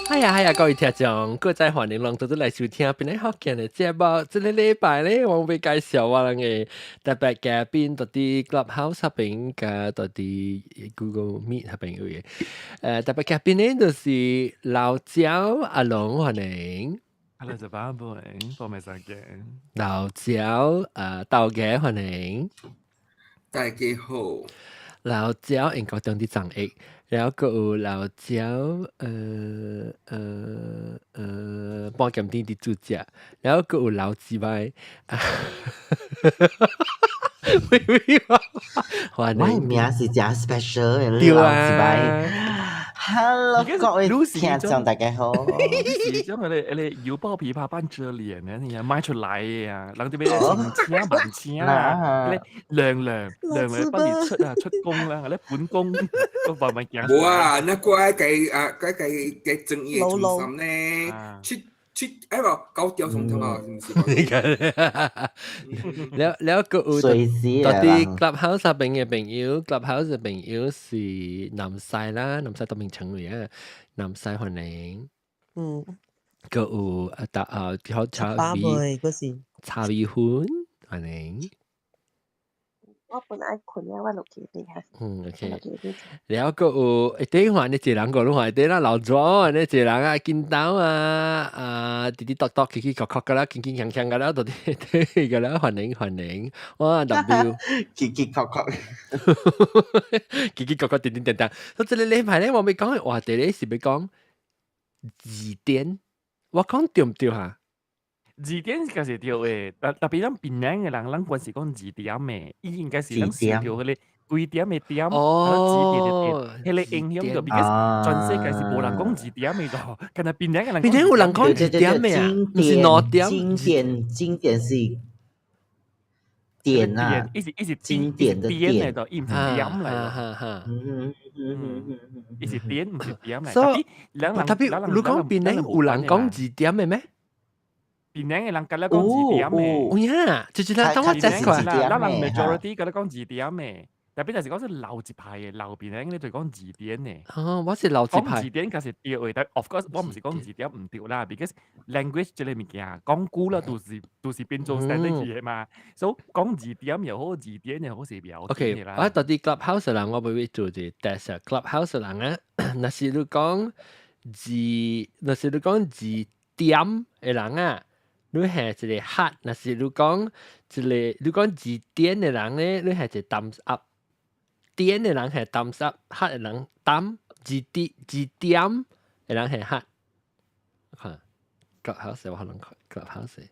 哎呀哎呀，各位聽眾，閣再歡迎攏做伙來收聽檳榔福建的節目。這个禮拜咧，我欲介紹我人的特別嘉賓，佇佇 Clubhouse 彼邊，佮佇佇 Google Meet 彼邊有的。特別嘉賓咧，就是老焦阿龍，歡迎。 Hello，就把本，報名上見。老焦豆家歡迎。大家好。老焦英國當地長益，然後閣有老焦半劍店的主角，然後閣有老雞掰，喂喂，歡迎。我的名是誠 special 的，對老雞掰。啊。 Hello，各位聽眾大家好。是將佢哋你猶抱琵琶半遮臉咧，你賣出來呀，人哋俾你請請萬請啊，你娘娘娘娘幫你出啊出工啦，你本宮都慢慢行。無啊，那個愛計啊，該計計專業中心呢，七七哎無高調上頭啊，是毋是？了了閣有隨時佇佇 Clubhouse 彼邊的朋友，Clubhouse 的朋友是南西啦，南西東明城裡啊，南西歡迎。閣有啊，達啊，好茶米茶米粉歡迎。我本來睏啊，我落去啲嚇。嗯，OK。了閣有一底看你一個人個攏看，底啦老莊，你一個人啊，緊張啊，啊，滴滴答答，起起磕磕個啦，輕輕鏘鏘個啦，到底底個啦，歡迎歡迎，哇 W，起起磕磕，起起磕磕，叮叮當當。所以這个禮拜咧，我欲講的話題咧是欲講字典，我講對毋對哈？字典確實對的，特別咱檳榔的人，咱慣是講字典的，伊應該是咱想著彼个幾點的點，字典的點，彼个影響著，because 全世界是無人講字典的咯，干焦檳榔的人。檳榔有人講字典的啊？毋是兩點？經典經典是點啊，伊是伊是經典的點來的，伊毋是點來的。伊是點，毋是點來。所以，特別你講檳榔有人講字典的咩？檳榔的人佮咧講字典的。有影，就是咱當我知看。咱人 majority 佮咧講字典的，特別就是講是老一派的老檳榔咧就講字典的。哦，我是老一派。講字典確實對的，但 of course 我毋是講字典毋對啦，because language 這个物件講久了都是都是變做 standard 的嘛，所以講字典又好，字典又好是袂要緊 OK，啦。我佇佇 Clubhouse 人，我欲做一个 test 啊。Clubhouse 人啊，若是你講字，若是你講字典的人啊，你係一個 heart；若是你講一個，你講字典的人咧，你係一個 thumbs up。點的人係 thumbs up，heart 的人 thumb，字典字典的人係 heart。看 Clubhouse 我可能看 Clubhouse。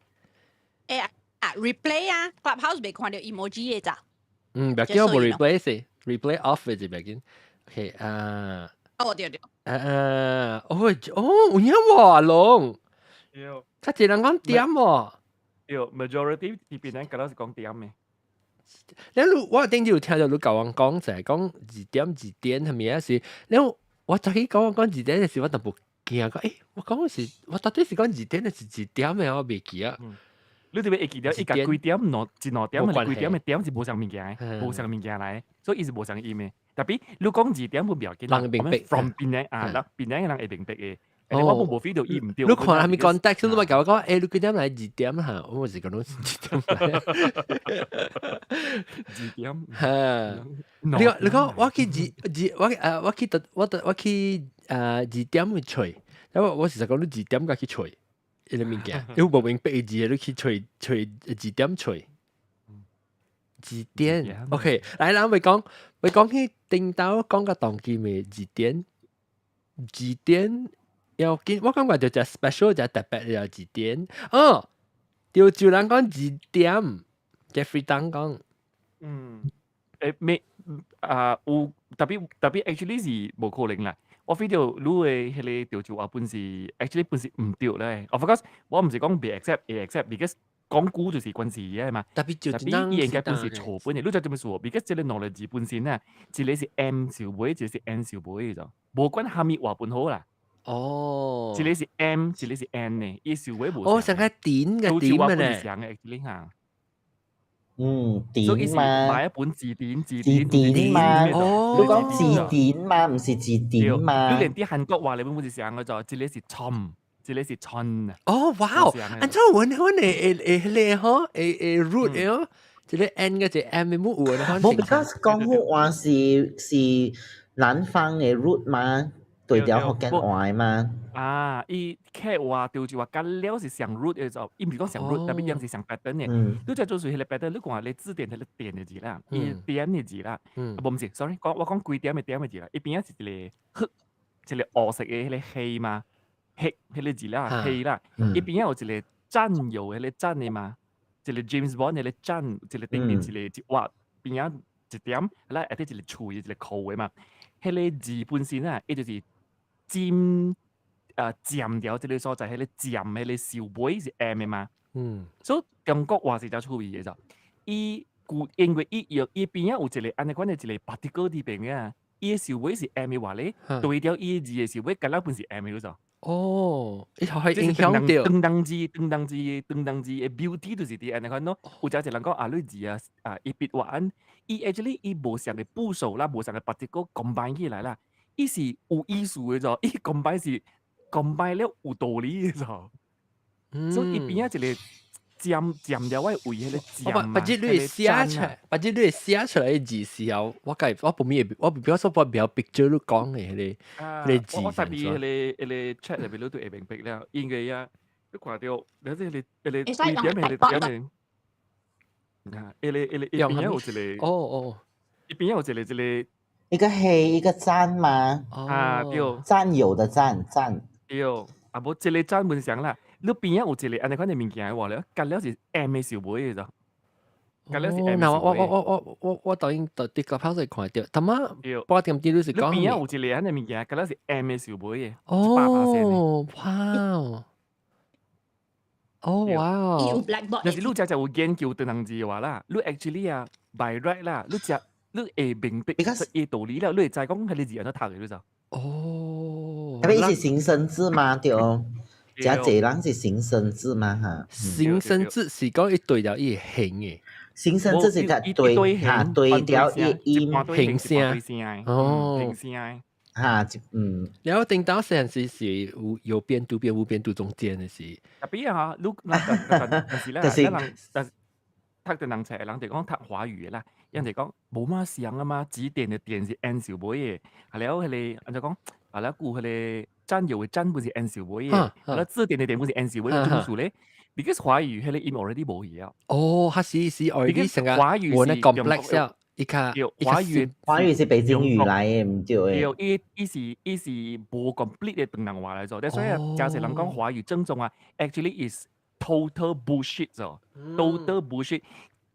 欸啊，replay 啊，Clubhouse 袂看著 emoji 的咋？嗯，袂緊，無 replay 是 replay off 的就袂緊。OK 啊。哦對對。啊啊，哦哦，有影無阿龍？對。較濟人講點喎。對，majority 佇檳榔敢若是講點的。你我頂次有聽到你共阮講，就係講字典字典係咪啊？是，你我早起講我講字典的時，我淡薄驚講，欸，我講的是我到底是講字典還是字典的？我袂記啊。你特別會記得，伊共幾點兩一兩點，還是幾點的點是無相仝物件的，無相仝物件來，所以伊是無相音的。特別你講字典無要緊，人會明白。 from 檳榔啊，檳榔的人會明白的。我無 feel 到伊毋對。你看啥物 context，你咪共我講，欸，你幾點來字典哈？我是講攏是字典來。字典。哈。你講你講，我去字字我我去我我去字典去揣，因為我事實講你字典共去揣，彼个物件，你無明白字，你去揣揣字典揣。字典，OK，來，咱欲講欲講去頂頭講個當今的字典，字典。要緊，我感覺就誠 special，誠特別的字典。哦，潮州人講字典，Jeffrey Tang 講。嗯，欸，沒啊，有特別特別，actually 是無可能啦。我 feel 到你的彼个潮州話本是 actually 本是毋對咧。Of course，我毋是講袂 accept，會 accept，because 講久就是關係的嘛。特別特別伊應該本是錯本的，你知影做啥物事？because 這个兩个字本身啊，一个是 M 首尾，一个是 N 首尾的，無管啥物話本好啦。哦，一个是 M，一個是 N 呢，伊首尾無。哦，上個點嘅點嘅咧。上嘅，actually 嚇。嗯，所以是典嘛，買一本字典，字字典典嘛，哦你講字典嘛，唔是字典嘛。你連啲韓國話你本本是上嘅就，這裡是점，這裡是천啊。哦，哇哦！按照阮阮的會會彼個吼，會會 root 的哦，一個 N 個一個 M 的冇有的，無，because 廣府話是南方的 root 嘛，對調福建話嘛。啊，伊客話對住話，甲了是上 root 的就，伊毋是講上 root，特別樣是上 pattern 的。你再做出彼個 pattern，你講你字典彼個點的字啦，伊點的字啦，啊，無毋是，sorry，講我講幾點的點的字啦，伊邊仔是一個黑，一個黑色的彼個黑嘛，黑彼個字啦，黑啦，伊邊仔有一個戰友彼個戰的嘛，一個 James Bond 彼個戰，一個頂面一個一畫邊仔一點，來下底一個喙一個口的嘛，彼個字本身啊，伊就是佔啊佔掉這個所在，彼個佔彼個首尾是 M 的嘛。所以中國話是誠趣味的就，伊故因為伊用伊邊仔有一個按呢款的一個 particle 佇邊啊，伊的首尾是 M 的話咧，對掉伊的字的首尾，敢若本是 M 的就。哦，伊就會影響到。當當字、當當字、當當字的 beauty 就是佇按呢款咯。有誠濟人講啊，你字啊啊，伊筆畫按，伊 actually 伊無相仝步數啦，無相仝 particle combine 起來啦，伊是有意思的就，伊 combine 是 combine 了有道理的就。所以伊邊仔一個佔佔了我的位，彼個佔啊，把這你寫出來，把這你寫出來的字時候，我計我不咪我比較說我比較 picture 你講的彼個彼個字。我特別彼個彼個 chat 入面你都會明白了，因為啊，你看著，你這個彼個幾點彼個點的，啊，彼個彼個伊邊仔有一個，哦哦，伊邊仔有一個一個一個黑一個讚嗎？啊對，佔有的佔佔。對，啊無一個讚本上啦。你邊仔有一個按呢款的物件的話咧，隔了是 M 的首尾的咋？隔了是 M 嗱，我當然佇個拍看著，他媽八點鐘你是講你邊仔有一個按呢物件，隔了是 M 的首尾的。哦，哇！哦哇！若是你真正有研究唐人字的話啦，你 actually 啊，by right 啦，你食你會明白伊道理了，你會知講彼個字按怎讀的，你知？哦，特別是形聲字嘛，對。誠濟人是形聲字嘛哈，形聲字是講伊對了伊形的，形聲字是佢對哈對調伊音形聲，哦，形聲，哈，嗯，然後頂到時陣是有有邊讀邊無邊讀中間的是，特別啊，你但是咧，就是但是讀的人冊，人就講讀華語的啦，人就講無嘛像啊嘛，字典的典是 N 首尾的，啊了彼個按怎講，啊了顧彼個。佔有的佔不是 N 首尾的，啊字典的典不是 N 首尾的，怎麼說咧？Because 華語彼個音 already 無去啊。哦，它是 already 成個華語是 complex 啊，伊較華語華語是北京語來的，毋對的。對，伊是無 complete 的唐人話來做，所以誠濟人講華語正宗啊，actually is total bullshit 咗，total bullshit。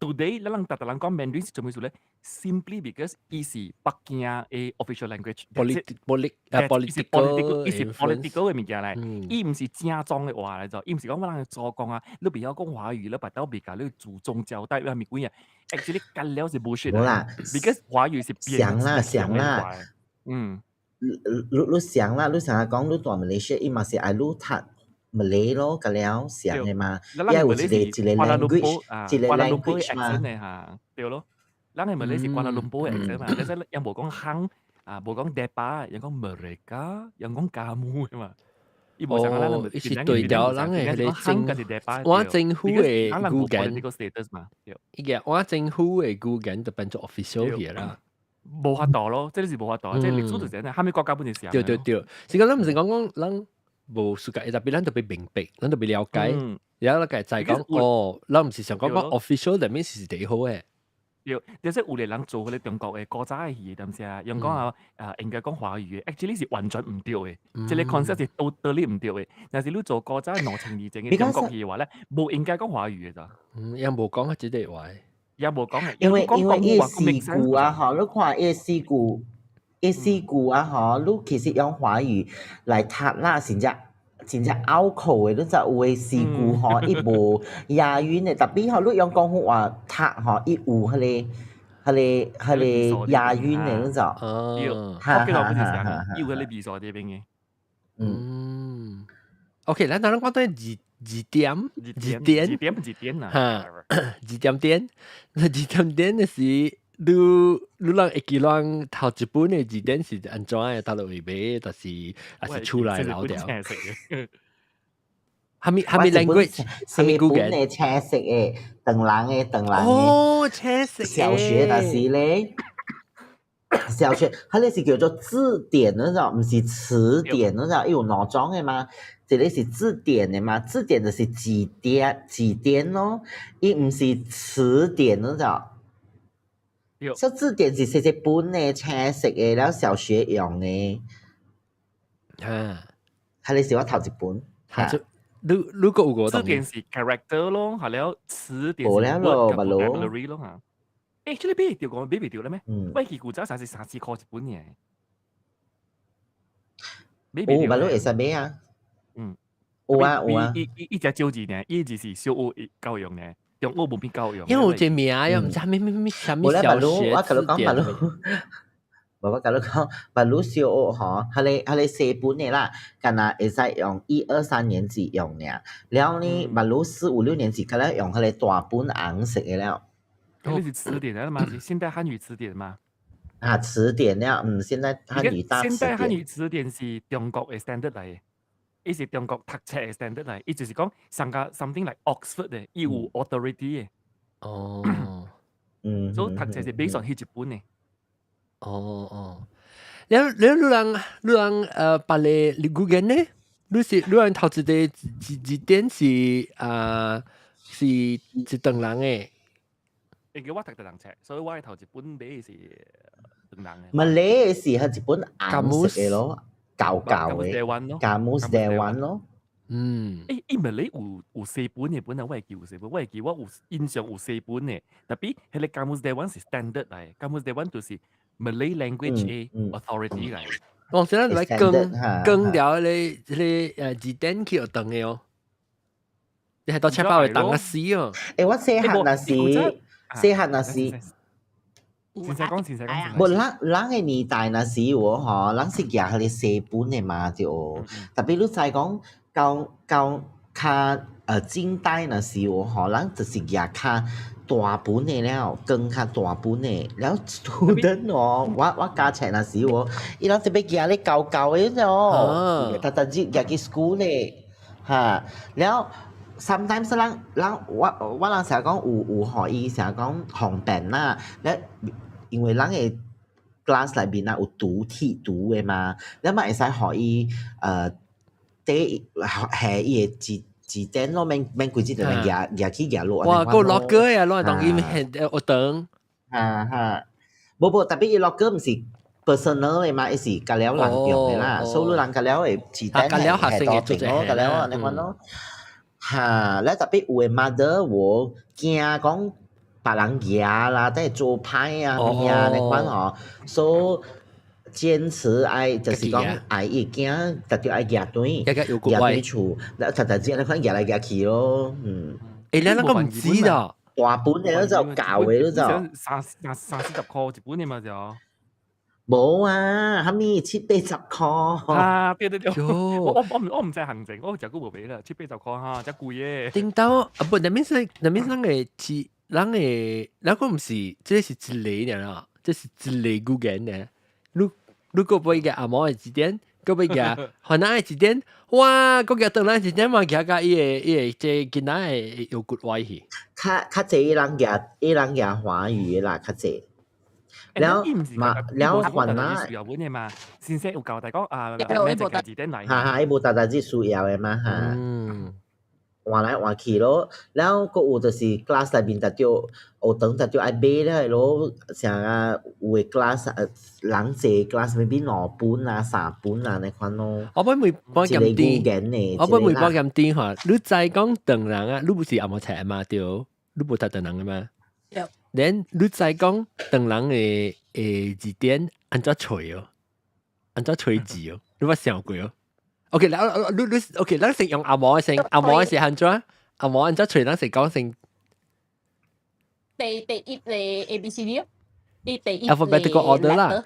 Today，咱人逐逐人講 Mandarin 是做咩事咧？Simply because 伊是北京的 official language。 political 伊是 political 的物件來，伊毋是正宗的話來做，伊毋是講我人祖公啊，你袂曉講華語，你跋倒袂共你祖宗交代啥物鬼啊？Actually，幹了是 bullshit。無啦，because 華語是想啦想啦，嗯，你想啦，你成日講你蹛馬來西亞，伊嘛是愛你讀馬來咯，個了想的嘛，因為有一個一個 language，一個 language 嘛，對咯，咱的馬來是瓜拉倫坡的 accent 嘛，但是又無講 hang 啊，無講 depa，又講 mereka，又講 kamu 的嘛。伊無像咱伊是對調人的彼個政，我政府的語言，伊個我政府的語言就變做 official 去啦。無法度咯，這個是無法度，這歷史就是按呢，啥物國家本是對對對，是講咱毋是講講咱無世界，特別咱特別明白，咱特別了解，然後咱個知講哦，咱毋是想講講 official 裡面是第好的。對，就是有個人做彼個中國的古早的戲，但是啊，用講啊，啊應該講華語的，actually 是完全毋對的，這個 concept 是 totally 毋對的。若是你做古早2000年前的中國戲的話咧，無應該講華語的咋。嗯，也無講這個話。也無講的。因為伊詩句啊，吼，你看伊詩句，伊詩句啊，吼，你其實用華語來讀啦，真正真正拗口的，你知有的詩句吼，伊無押韻的，特別吼，你用廣府話讀吼，伊有彼個押韻的，你知？哦，哈哈哈！有彼個味素佇邊的。嗯，OK，咱咱講對字字典字典字典字典啊，哈，字典典，字典典的是你人會記人頭一本的字典是按怎的？佗落位買，但是還是厝內留掉？啥物啥物 language？四本的青色的，長人的長人的。哦，青色。小學那時咧，小學，彼个是叫做字典那種，毋是詞典那種，伊有兩種的嘛。一個是字典的嘛，字典就是字典字典咯，伊毋是詞典那種。所以字典是細細本的青色的，了小學用的。啊，彼个是我頭一本。嚇！你閣有個字典是 character 咯，係了詞典是 word vocabulary 咯嚇。誒，這你買著講買袂著啦咩？我記古早啥是三四箍一本嘅。買袂著。有，會使買啊。有啊有啊。伊伊伊只少字呢，伊就是小學夠用呢，中學無變夠用。因為有這名又毋知啥物啥物啥物小學我共你講，無我共你講，白鷺小學吼，彼個細本的啦，敢若會使用一二三年級用爾，了呢，白鷺四五六年級，敢若用彼個大本紅色的了。彼是詞典來嘛？是現代漢語詞典嘛？啊，詞典了，嗯，現代漢語大詞典。現代漢語詞典是中國的 standard 來的，伊是中國讀冊的 standard 來，伊就是講上個 something like Oxford 的，伊有 authority 的。哦，所以讀冊是 based on 彼一本的。哦哦，了了，你人別个語言呢？你是你人頭一个字字典是啊是一長人的。因為我讀唐人冊，所以我的頭一本買的是唐人的。咪你是彼一本紅色的咯，舊舊的。 Kamus Dewan 咯。欸，伊咪你有四本的本啊，我會記有四本，我會記我有印象有四本的，tapi 彼个 Kamus Dewan 是 standard 來，Kamus Dewan 就是 Malay language 的 authority 來。我現在來更更掉彼個字典去學堂的哦，你係到車包會當個死哦。欸，我細漢若是細漢若是，先生講，先生講。無咱咱的年代若是有吼，咱是舉彼个細本的嘛對。tapi 你知講到到較近代若是有吼，咱就是舉較大本的了，更較大本的了。student 哦，我教冊若是有，伊攏特別舉咧厚厚的哦，逐逐日舉去 school 咧，哈，了。sometimes 咱咱我我人成日講有有予伊成日講方便啦，咧因為咱的 class 內面啊有圖貼圖的嘛，你嘛會使予伊綴下伊的字字典咯，免免規日就舉舉起舉落。哇，閣 locker 呀，攏會當伊學堂。哈哈，無無，tapi 伊 locker 毋是 personal 的嘛，伊是共了人用的啦，所以人共了會字典係係多邊咯，共了按呢款咯。哈，咧 tapi 有的 mother 我驚講別人舉啦，即係做歹啊物啊，按呢款吼，所以堅持愛就是講愛伊囝，特著愛舉轉，舉轉厝，咧逐逐日按呢款舉來舉去咯，嗯。欸，你那個毋知道？大本的就舊的就。三三三四十箍一本的嘛就。無啊，啥物七八十箍。啊，對對對，我毋知行情，我誠久無買啦，七八十箍哈，誠貴的。頂到啊，不，那邊是那邊咱個是咱個，咱個毋是，這是一個爾啦，這是一個語言呢。你閣買個紅毛的字典，閣買個番仔的字典，哇，閣舉唐人字典嘛，舉甲伊個這囡仔會有骨歪去。較較濟人舉，伊人舉華語啦，較濟。了嘛，了番仔需要本的嘛，先生有交代講啊，咩隻字典來？哈哈，伊無逐逐日需要的嘛哈。換來換去咯，了閣有就是 class 內面特著學堂特著愛買了咯，像啊有的 class 人濟 class maybe 兩本啊三本啊按呢款咯。我本問保險店，我本問保險店吼，你知講唐人啊，你不是紅毛冊嘛對？你無讀唐人的嘛？對。 then 你知講唐人的的字典按怎揣哦？按怎揣字哦？你捌想過哦？OK，來，你你 OK，咱先用紅毛的先，紅毛的是按怎？紅毛按怎揣？咱先講先。第第一個 A B C D 咯，第第一 alphabetical order 啦。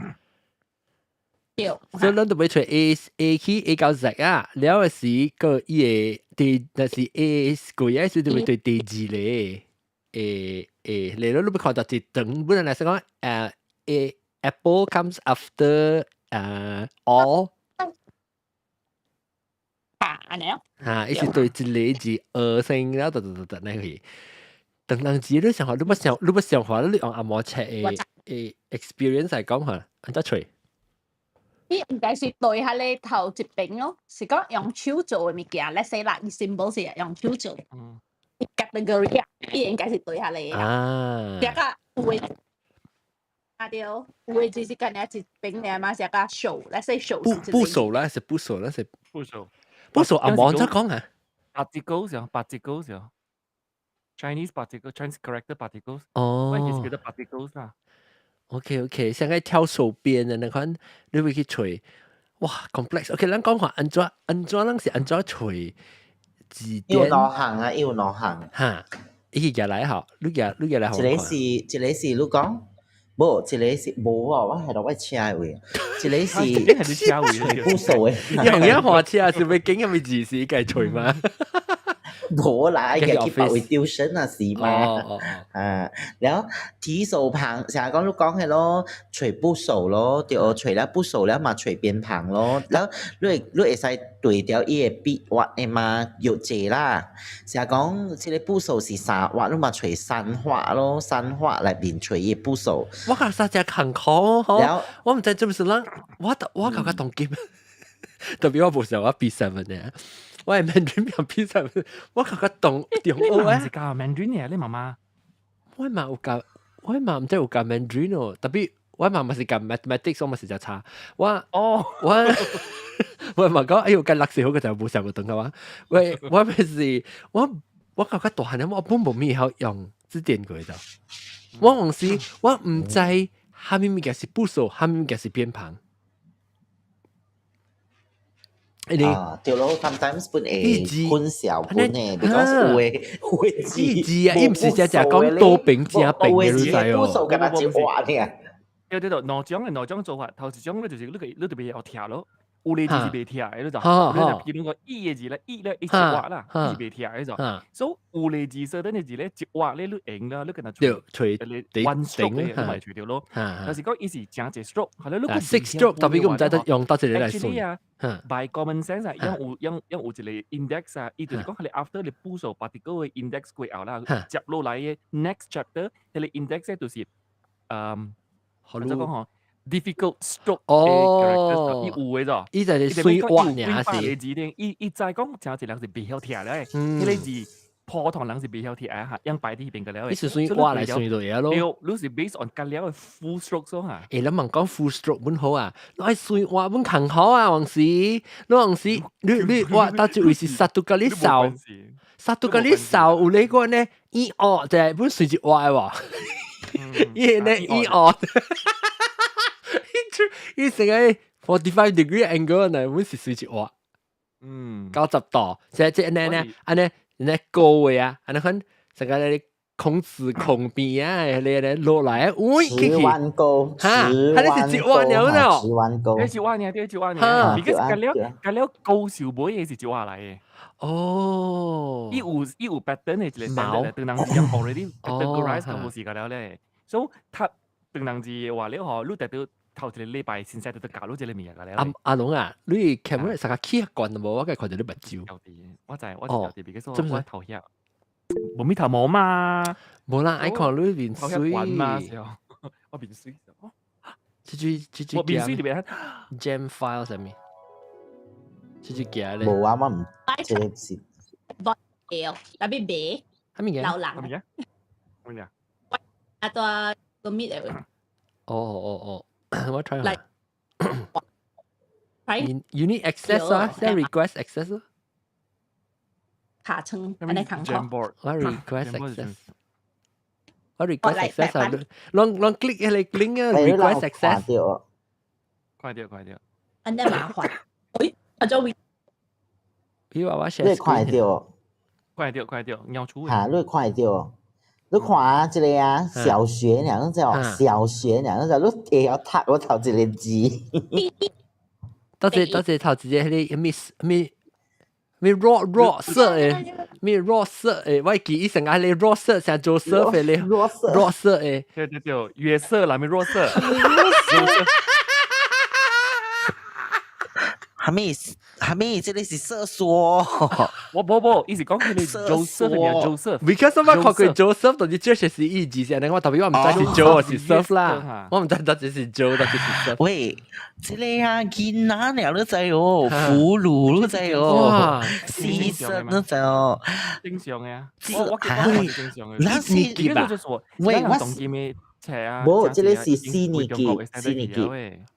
對。所以咱就欲揣 A A 起 A 到 Z 啊，了的時個伊個第，若是 A 幾個時就會對第二個 A A，嚟到你欲看到一長，本來來講A Apple comes after all。啊，按呢。嚇，伊是對一個字二聲，了得得得得那個。當人字你想法，你欲想，你欲想法，你用紅毛冊的的 experience 來講嚇，按怎揣？伊應該是對下你頭一邊咯，是講用手做的物件，let's say 啦，伊 symbol 是用手做。category 啊，伊應該是對下你。啊。這個有的啊對，有的只是干爾一邊爾嘛，是個手，let's say 手。部部首啦，是部首啦，是部首。部首紅毛怎講啊？ Particles 啊，particles 啊，Chinese particle, Chinese character particles。哦。我係叫做 particles 啦。 OK，像個跳手邊的那款，你會去揣，哇，complex。OK，咱講下按怎按怎，咱是按怎揣字典？有兩項啊，有兩項。哈，伊舉來吼，你舉你舉來。一個是一個是你講，無一個是無哦，我係落我車的位，一個是你係你車位，部首的。用一華車是欲經啥物字是該揣嗎？無啦，伊去別位丟身啊，是嘛？哦哦啊，然後提手旁，成日講你講係咯，揣部首咯，對，揣了部首了嘛，揣邊旁咯，然後你會使對著伊个筆畫的嘛，有濟啦。成日講這个部首是三畫，你嘛揣三畫咯，三畫內面揣伊个部首。我講啥只坎坷吼，我毋知做毋是咱，我我感覺當今，特別我無想我 B7 呢。我係 Mandarin 變 B7，我感覺當中學啊。是教 Mandarin 嘅，你媽媽？我媽有教，我媽毋知有教 Mandarin 哦，特別我媽嘛是教 mathematics，我嘛是真差。我哦，我我媽講，哎呦，教六四好個就無上過堂嘅話，喂，我咪是我我感覺大漢我本無咪曉用字典過就，我往時我毋知啥物物件是部首，啥物物件是偏旁。啊，對咯，sometimes 本會混淆本嘅，because 有的有的字，字啊，伊毋是只只講多平正平嘅，你知哦。部首敢若一畫爾。對對對，兩種嘅兩種做法，頭一種咧就是你個你就袂曉聽咯。有的字是袂聽的，你就，你就比如講伊的字咧，伊咧一畫啦，伊是袂聽的就，所以有的字，所以的字咧一畫咧你用啦，你跟他揣 one stroke 嘅，你咪揣著咯。但是講伊是誠濟 stroke，係咧你 six stroke，特別佢毋知得用到一個來算。啊，by common sense 啊，因有因因有一個 index 啊，伊就是講係你 after 你部首 particle 嘅 index 過後啦，接落來嘅 next chapter，彼個 index 咧就是，怎講吼？difficult stroke 哦，伊有的咋？伊就係水畫爾是。字伊伊知講誠濟人是袂曉聽咧，彼个字普通人是袂曉聽啊，用擺佇彼邊個了。伊是算畫來算落來咯。對，你是 based on 隔了的 full stroke 所哈。欸，咱問講 full stroke 本好啊，你愛算畫本更好啊，往時，你往時，你你畫到這位是殺到甲你掃，殺到甲你掃，有你個呢？伊哦，就係本算一畫的喎，伊呢伊哦。伊成個 45 degree angle 呢，阮是隨一畫，90度，即即按呢呢，按呢呢高的啊，按呢款成個咧孔子孔邊啊，咧咧落來，喂，十彎鈎，哈，佢呢是一彎了呢，十彎鈎，一彎爾，對，一彎爾，because 隔了隔了高手尾的是一彎來的。哦，伊有伊有 pattern 的一個 standard，當人字 already categorize 咁無時個了咧，所以他當人字話了吼，你得到頭一個禮拜先使得教你這個物件個了。阿阿龍啊，你 camera 成個起關都無，我該看著你目睭。我知我知，別個我頭遐，無咪頭毛嘛？無啦，愛看你面水嘛，我面水。這句這句我面水特別 jam file 啥物？這句寄咧。無啊，我毋，這個是。特別白。啥物件？老人。啥物件？啥物件？啊，帶個蜜的。哦哦哦。我 try 下。 You need access 啊，send request access。卡稱，按呢扛我 request access。我 request access 啊，攏攏 click 彼个 link 啊，request access。快點快點。按呢麻煩。喂，啊做。你話我 share 你看會著？看會著看會著，鳥出。嚇，你看會著？你看啊，這个啊，小學爾，你知無？小學爾，你知你會曉讀我頭一个字。多謝多謝頭一個彼個咩咩咩弱弱色的，咩弱色的，我記憶成個彼個弱色像 Joseph 的咧，弱色的，對對對，約瑟啦，咩弱色？哈咪哈咪，這個是廁所。我無無，伊是講彼個 Joseph 定 Joseph。 Because 我看過 Joseph，到底這是伊字先，我特別我毋知是 Joe 還是 Seth 啦，我毋知到底是 Joe 到底是 Seth。喂，這個啊，囡仔了你知哦，俘虜你知哦，犧牲你知哦。正常的啊，我我是正常的。那是喂，我當今的冊啊，無，這個是四年級，四年級。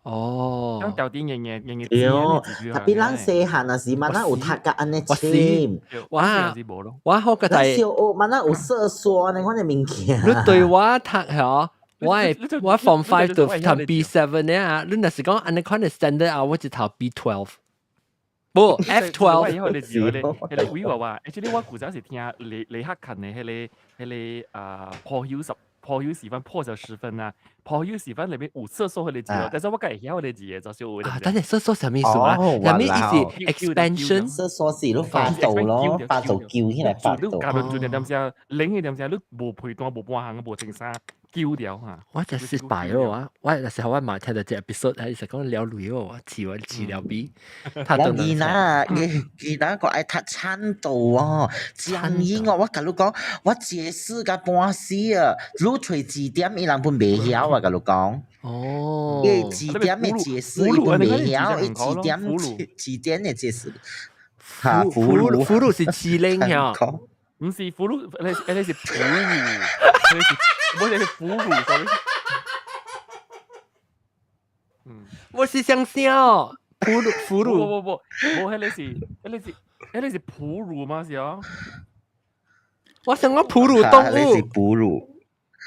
哦。咁掉啲嘢嘢嘢嘢。對，特別咱細漢若時，嘛咱有讀甲按呢深。哇！我好個大。咱小學嘛咱有廁所呢款的物件。你對我讀嗬，我係我 Form 5 到讀 B7 呢啊，你若是講按呢款的 standard 啊，我就讀 B12。無 F12。我以後你知咧，彼個偉話話，actually 我古早是聽李李克勤的彼個彼個啊破曉十。破曉時分，破曉時分啊！破曉時分裏面有廁所彼個字，但是我家會曉彼個字的，就是有。啊，等陣廁所啥物意思啊？啥物意思？expansion？廁所是你發度咯，發度叫起來發度。你教到做點點冷一點聲，你無被單、無半項、無穿衫，丟掉嚇。我就失敗咯，我我那時候我嘛聽到這 episode，係實講了累哦，我似我似了比。我囡仔，囡仔個愛讀產道哦，真英哦，我共你講，我解釋甲半死啊，你揣字典，伊人本袂曉啊，共你講。哦。伊字典的解釋伊本袂曉，伊字典字典的解釋。嚇，俘虜俘虜是麒麟呀。毋是俘虜，彼是哺乳，彼是。我是哺乳，sorry。嗯，我是想笑，俘虜俘虜。不不不，無彼個是，彼個是，彼個是哺乳嗎？是啊。我想講哺乳動物。彼是哺乳。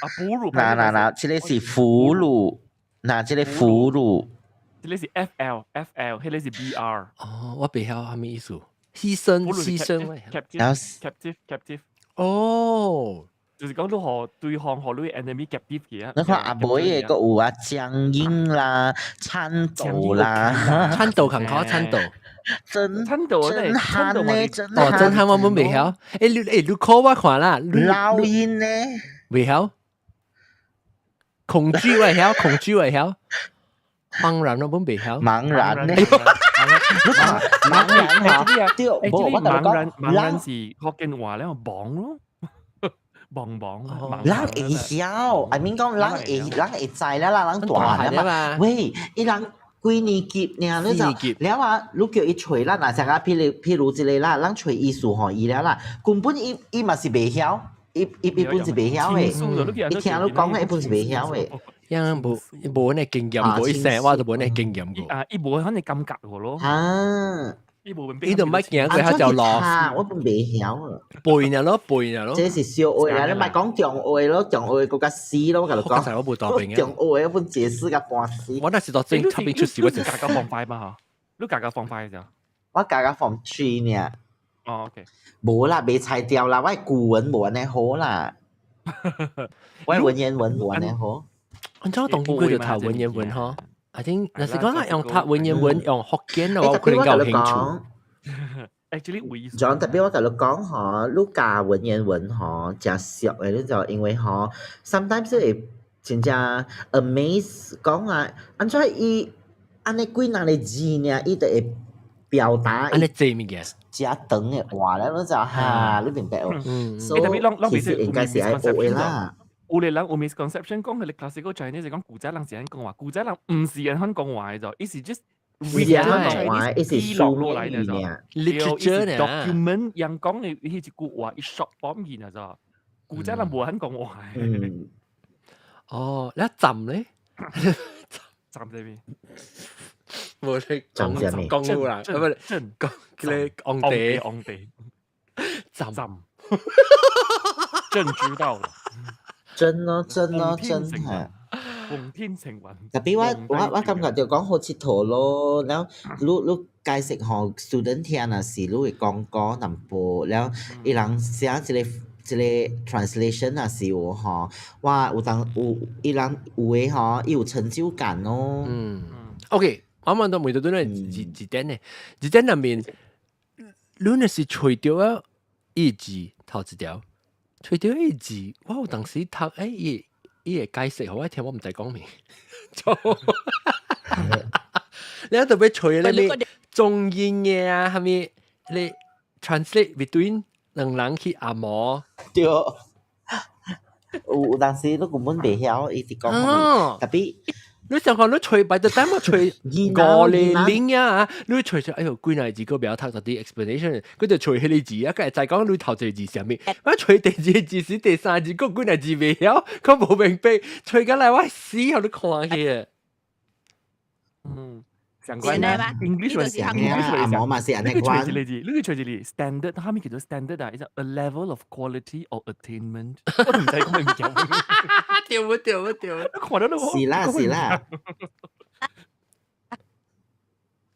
啊，哺乳。嗱嗱嗱，這個是俘虜，嗱這個俘虜。這個是 F L F L，彼個是 B R。哦，我袂曉啥物意思。犧牲犧牲。 Captive captive captive。哦。就是講你予對方予你 enemy captive 去啊！你看阿妹的閣有啊，僵硬啦，顫抖啦，顫抖近可顫抖，真顫抖震撼呢，震哦，震撼我們袂曉。欸你欸你考我看啦，老鷹呢？袂曉，恐懼我會曉，恐懼我會曉，茫然我本袂曉，茫然呢？茫然嚇，對，無我茫然茫然是福建話咧，茫咯。茫茫，人會曉，I mean 講人會人會知啦啦，人大漢嘛。喂，伊人幾年級爾，你就了啊？你叫伊揣咱，若像啊，譬如這個啦，咱揣意思予伊了啦，根本伊伊嘛是袂曉，伊伊伊本是袂曉的。伊聽你講，伊本是袂曉的。因無無那經驗過，伊生我就無那經驗過。啊，伊無彼個感覺過咯。啊。伊無伊就毋捌行過，他就老。我本袂曉。背爾咯，背爾咯。這是小學啦，你莫講中學咯，中學閣較死咯，我共你講。我無大病中學本解釋甲半死。我那時都正特別出事，我就教甲 form 5 嘛嗬，你教甲 form 5 咋？我教甲 form 3 爾。哦，OK。無啦，袂才調啦，我古文無按呢好啦。我文言文無按呢好。按怎當今佢就讀文言文嗬？I think 若是講用讀文言文用福建的話，我可能較有興趣。 Actually 有意思。 John 特別我共你講吼，你教文言文吼，誠熟的，你就因為吼，sometimes 會真正 amaze 講啊，按怎伊按呢幾若个字爾，伊就會表達。按呢濟物件。誠長的話咧，你就哈，你明白無？嗯。所以其實應該是愛學的啦。有個人有 misconception 講彼個 classical Chinese 是講古早人是按講話，古早人毋是按款講話的就，伊是 just 是按講話，伊是書落來的就，literature 呢，document 人講的彼一句話，伊 short form 去就，古早人無按講話。嗯。哦，你浸咧？浸這邊？無你講講好啦，唔係講叫你昂地昂地，浸浸，朕知道了。真咯，真咯，真係。奉天承運。特別我我我感覺就講好𨑨迌咯，了你你解釋予 student 聽若是你會講講淡薄，了伊人寫一個一個 translation 若是有吼，哇有當有伊人有的吼，伊有成就感咯。嗯，OK，我問到問到都係字字典呢，字典入面，你若是揣著啊，伊字頭一條，揣著伊字，我有當時讀伊會解釋，予我聽，我毋知講咩。你特別揣那個中英嘅啊，啥物你 translate between 兩人去紅毛。對。有當時你根本袂曉伊是講啥物，特別你想講你揣擺就等我揣五個零啊，你揣出哎喲，幾若字個袂曉讀到啲 explanation，佢就揣彼個字啊，佢會知講你頭一個字啥物，我揣第二個字是第三字，閣幾若字袂曉，佢無明白，揣緊來我死予你看去。嗯，相關啦，English 是啊，紅毛嘛是按呢款。你個揣一個字，你個揣一個 standard，啥物叫做 standard 啊？is a level of quality or attainment。我毋知講咩物件。對不對不對？看到是啦是啦。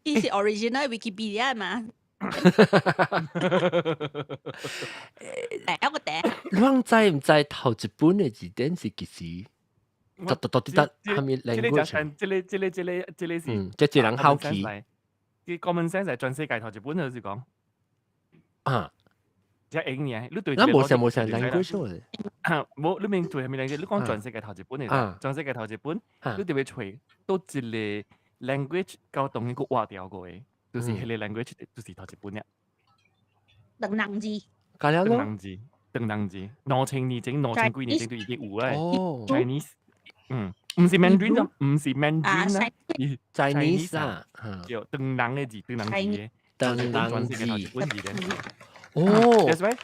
伊是 original Wikipedia 嘛？第一個第。你知毋知頭一本的字典是幾時？得得得得，啥物 language？這個是，嗯，這一人好奇。啲 common sense 係全世界頭一本就是講。啊。即係英語，你對。咱無啥無啥 language 喎。無，你明對係咪 language？你講全世界頭一本嚟，全世界頭一本，你特別揣佗一个 language 到當然閣活掉過的，就是彼个 language 就是頭一本了。唐人字。咁樣咯。唐人字，唐人字，2000年前，2000幾年前就已經有啦。哦。 Chinese，嗯，毋是 Mandarin 啊，毋是 Mandarin 啊，Chinese 啊，對，唐人的字，唐人字的，唐人字。本字的。哦，that's why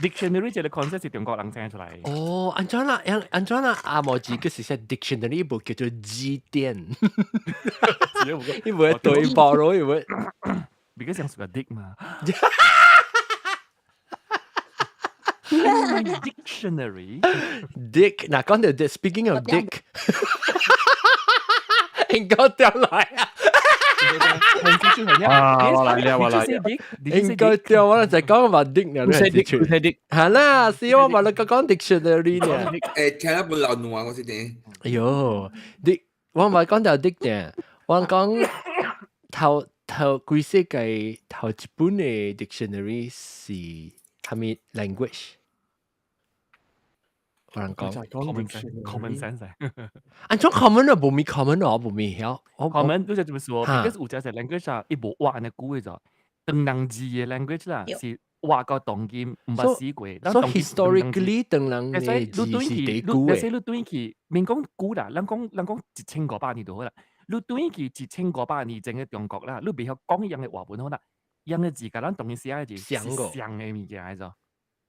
dictionary 這個 concept 是中國人整出來。哦，按怎啦？按怎啦？紅毛字佢是寫 dictionary 無叫做字典，伊無會對報咯，伊會。 because 像是個 dick 嘛。 Dictionary dick 嗱講到 speaking of dick，應該掉來啊！啊，我來了，我來了。應該掉我就講話 dick 呢，唔使 dick，唔使 dick。係啦，是我話你講 dictionary 呢。聽得本流怒啊！我是點？哎喲，dick，我唔係講到 dick 呢，我講頭頭規世界頭一本的 dictionary 是啥物 language？有人講 common sense 按怎 common 啊？無咪 common 哦，無咪曉。 common 你就這麼說，because 有隻係 language 啊，伊無活按呢久的就，唐人字的 language 啦，是活到當今毋捌死過。所以 historically 唐人的字是第久的。所以你轉去，免講久啦，咱講1500年就好啦。你轉去1500年前的中國啦，你袂曉講伊樣的話文好啦，樣的字共咱當今寫的字是相的物件的，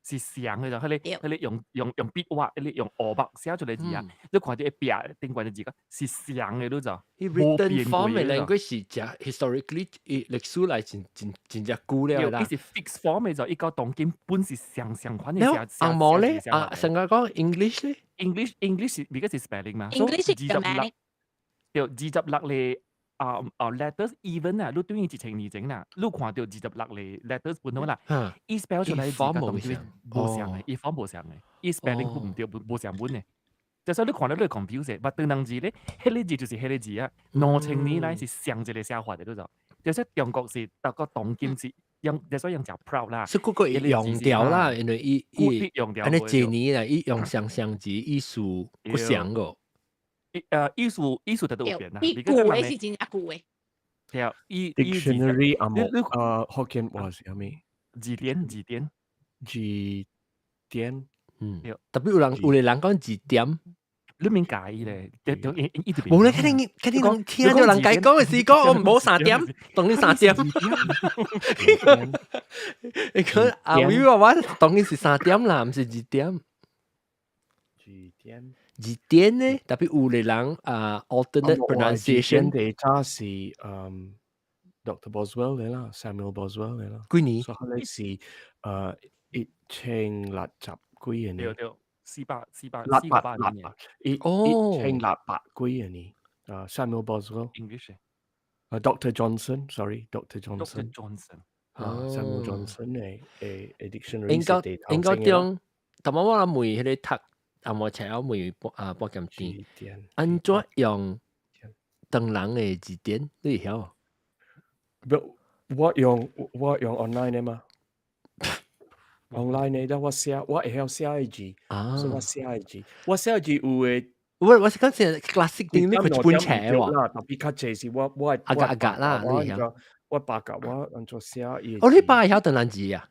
是相的就，彼个用筆畫，彼个用烏墨寫出來字啊，你看著壁頂懸的字，是相的，你知？ written form 的 language 是誠 historically 歷史來真真真正久了啦。伊是 fixed form 的就，伊到當今本是相相款的寫。紅毛咧，啊，成日講 English 咧，English 是 because 是 spelling 嘛，English 是 grammatic。對，26个啊 letters even 啊，你對於1000年前啦，你看著26个 letters 本好啦，伊 spell 出來字佮當今無相的，伊 form 無相的，伊 spelling 毋對，無相本的。就所以你看到你會 confuse，但唐人字咧，彼个字就是彼个字啊，2000年來是相一个寫法的，你知？就說中國是到個當今是用，就所以用誠 proud 啦。是嗰個用掉啦，因為伊伊用掉。按呢一年啦，伊用相相字意思不相個。意思就都有變啦。伊舊的是真正舊的。對啊，伊 dictionary 紅毛啊，福建話是啥物？字典字典字典，嗯，特別有個人講字典，你免介意咧，一直無咧，肯定肯定講聽著人家講的是講我毋好三點，當然三點。你講阿偉話我當然是三點啦，毋是二點。字典。字典呢，特別有個人啊，alternate pronunciation。第早是Dr. Boswell 嚟啦，Samuel Boswell 嚟啦。幾年？所以是1060幾年。對對，四百四百六四百百年。1600幾年。啊，Samuel Boswell。 English。啊，Dr. Johnson，sorry，Dr. Johnson。 Dr. Johnson。啊，Samuel Johnson 的 dictionary 應該應該中，但我我問彼個讀紅毛冊，我問啊保險店，按怎用唐人的字典，你會曉？不，我用 online 的嘛，online 的，但我寫我會曉寫的字，所以我寫的字，我寫的字有的。我是講是 classic 頂你佢一本冊喎。啦，特別較濟是我阿格阿格啦，你曉？我八格我按怎寫伊。哦，你爸會曉唐人字啊？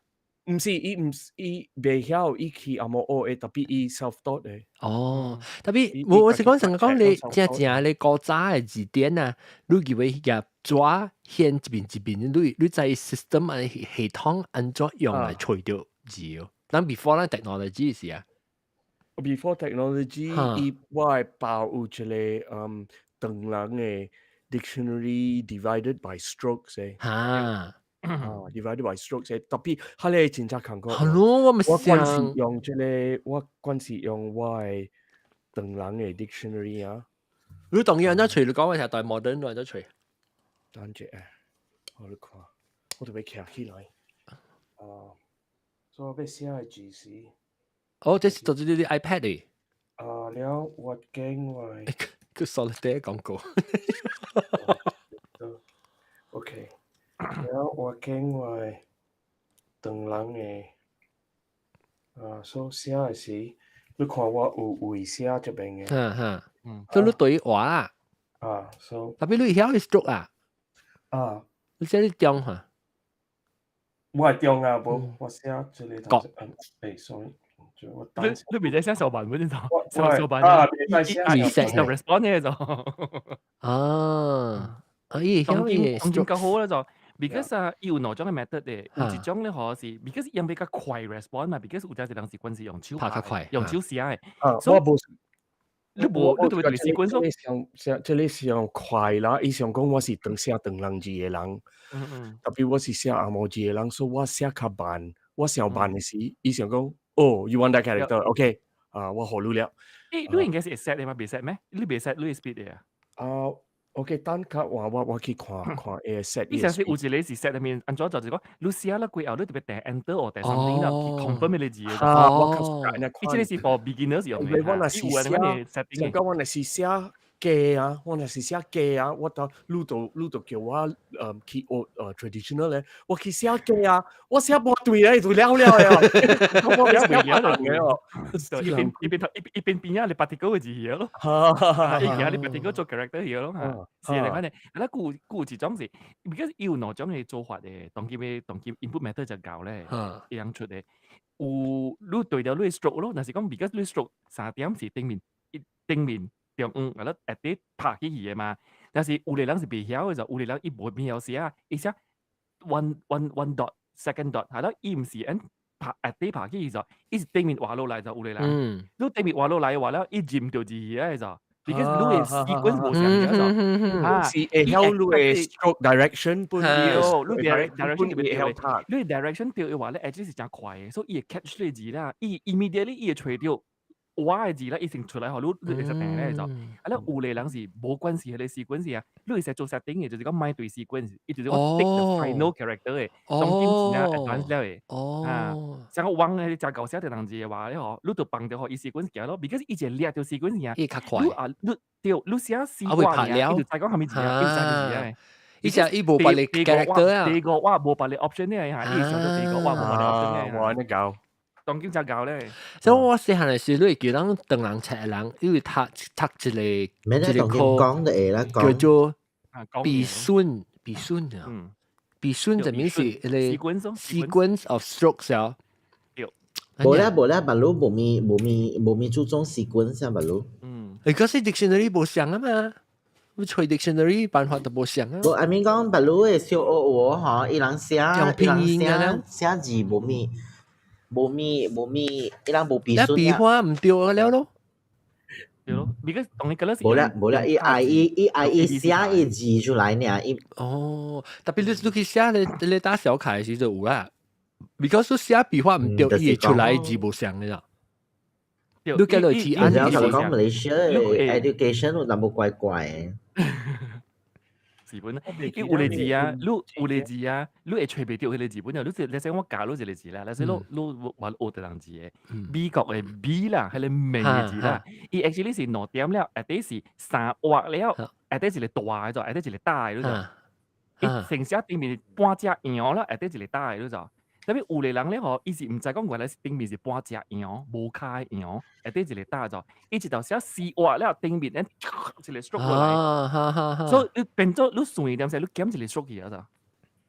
毋是，伊毋是伊袂曉，伊去紅毛學的，特別伊 self taught 的。哦，特別我是講成講你正正你古早的字典啊，你以為彼個紙顯一邊一邊，你知 system 啊系統按怎用來揣著字哦？咱 before 咱 technology 是啊。 Before technology，伊我的爸有一個唐人的 dictionary divided by strokes 的。哈。啊，divided by strokes 的，特別彼个真正艱苦。係咯，我咪我慣是用這個，我慣是用我的唐人的 dictionary 啊。你當然按怎揣？你講我聽代 modern 按怎揣？等者，我咧看，我特別徛起來。啊，所以我欲寫的字是。哦，這是做這啲 iPad 的。啊，了我揀我。佢 solitaire 廣告。 OK，了我揀我唐人的，啊，所寫的是，你看我有位寫這邊的。哈哈，所以你對話啦。啊，所特別你會曉 stroke 啊？啊，你寫你中哈？我係中啊，無我寫這個國。欸，sorry。你袂使寫小版本就，小小版啊，袂使寫 response 嘅就。啊，啊，伊會曉伊當今較好啦就，because 啊，伊有兩種嘅 method 嘅，有一種咧嗬是，because 用比較快 response 嘛，because 有陣時人是慣是用手拍較快，用手寫嘅。啊，我無，你無，你對對 sequence 這個上上，這個上快啦！伊想講我是當寫唐人字的人，特別我是寫紅毛字的人，所以我寫較慢。我上慢的時，伊想講，哦，you want that character？OK，啊，我予你了。欸，你應該是會 set 的嘛？袂 set 咩？你袂 set，你會 speed 的啊？啊，OK，等較換我去看看會 set。伊上次有一個是 set 裡面，按怎就是講，你寫了過後，你特別按 enter 或者 something 啦，去 confirm 你字。啊，我較熟按呢伊這個是 for beginners 用的。我若是寫，上講我若是寫假啊，我若是寫假啊，我就你就叫我去學traditional 咧，我去寫假啊，我寫無對咧，就了了的，我寫了嘅哦，一邊一邊頭一一邊邊仔你 particle 嘅字咯，一邊你 particle 做 character 嘢咯嚇，是嚟講咧，啊，故有一種是，because 伊有兩種嘅做法的，當今嘅當今 input method 就夠咧，一樣出的，有你對著你 stroke 咯，若是講 because 你 stroke 3點是頂面一頂面。中央，啊，你下底拍起去的嘛。但是有個人是袂曉的，就有個人伊無袂曉寫，伊寫 one one one dot second dot，係咯，伊毋是按拍下底拍起去就，伊是頂面畫落來就有個人。你頂面畫落來的話了，伊認著字的就，because 你的 sequence 無相嘅就，啊，是會曉你的 stroke direction 本，對，你 direction 會曉讀，你 direction 對的話咧，actually 是誠快的，所以伊會 catch 你字啦，伊 immediately 伊會揣著。我的字咧，伊先出來，予你會使定咧就。啊，咧有個人是無關係彼個 sequence 啊，你會使做 setting 的，就是講莫對 sequence，伊就是講 take the final character 的，當今真正 advance 了的。啊，像我網彼個誠𠢕寫這人字的話咧吼，你就放著予伊 sequence 行咯，because 伊一個掠著 sequence 啊，伊較快。你啊，你對，你寫四掛爾，伊就知講啥物字啊，伊就知字啊。伊寫伊無別个 character 啊。第五我無別个 option 咧嚇，伊想到第五我無別个 option 咧。我按呢𠢕。當今才𠢕咧。所以我細漢的時，你會記得唐人冊的人，因為讀讀一個一個課，講就會啦，叫做筆順，筆順啊，筆順就面是一個 sequence of strokes 啊。無啦無啦，別路無咪注重 sequence 啊，別路。欸，可是 dictionary 無相啊嘛，你揣 dictionary 辦法都無相啊。無，I mean 講別路的小學話吼，伊人寫，伊人寫寫字無咪，伊人無筆順啊。筆畫毋對了咯。對咯，because 當你覺得無啦無啦，伊愛伊寫伊字出來爾，伊。哦，特別你去寫咧咧打小楷時就有啦。because 你寫筆畫毋對，伊會出來字無相的啦。你計落去按。我講馬來西亞的 education 有淡薄怪怪的。字本。伊有個字啊，你有個字啊，你會揣袂著彼個字本啊。你是你說我教你一個字啦，你說你你話學別人字的，美國的美啦，彼個美的字啦，伊 actually 是兩點了，下底是三劃了，下底一個大的，下底一個大的，你知？伊成寫頂面是半隻羊啦，下底一個大的，你知？特別有個人咧吼，伊是毋知講原來是頂面是半隻羊，無跤的羊，下底一個大的，伊一頭寫四劃了，頂面咧一個 stroke 落來，所以你變做你算一點時，你減一個 stroke 去啊咋？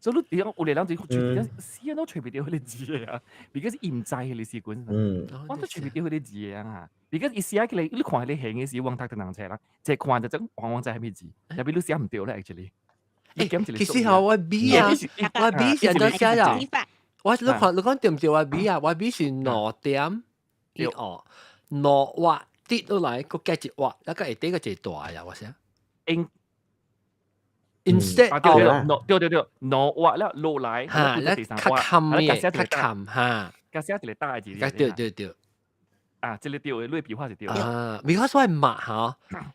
所以你講有個人就揣死都揣袂著彼個字的啊，because 伊毋知彼個時陣，我都揣袂著彼個字的啊。because 伊寫起來，你看彼個形的時，往讀就人冊啦，一看就種往往知啥物字，特別你寫毋著咧，actually。欸，其實吼，我 B 啊，我 B 是按怎寫呀？我你看你講對毋對？我 B 啊，我 B 是兩點一哦，兩劃跌落來，閣加一劃，那個下底個一個大呀，我寫。 Instead 哦，對對對，兩劃了落來，嚇，那較冚嘅，較冚嚇，加寫一個大的字。對對對。啊，這個對的，你筆畫是對。啊，because 我媽吼，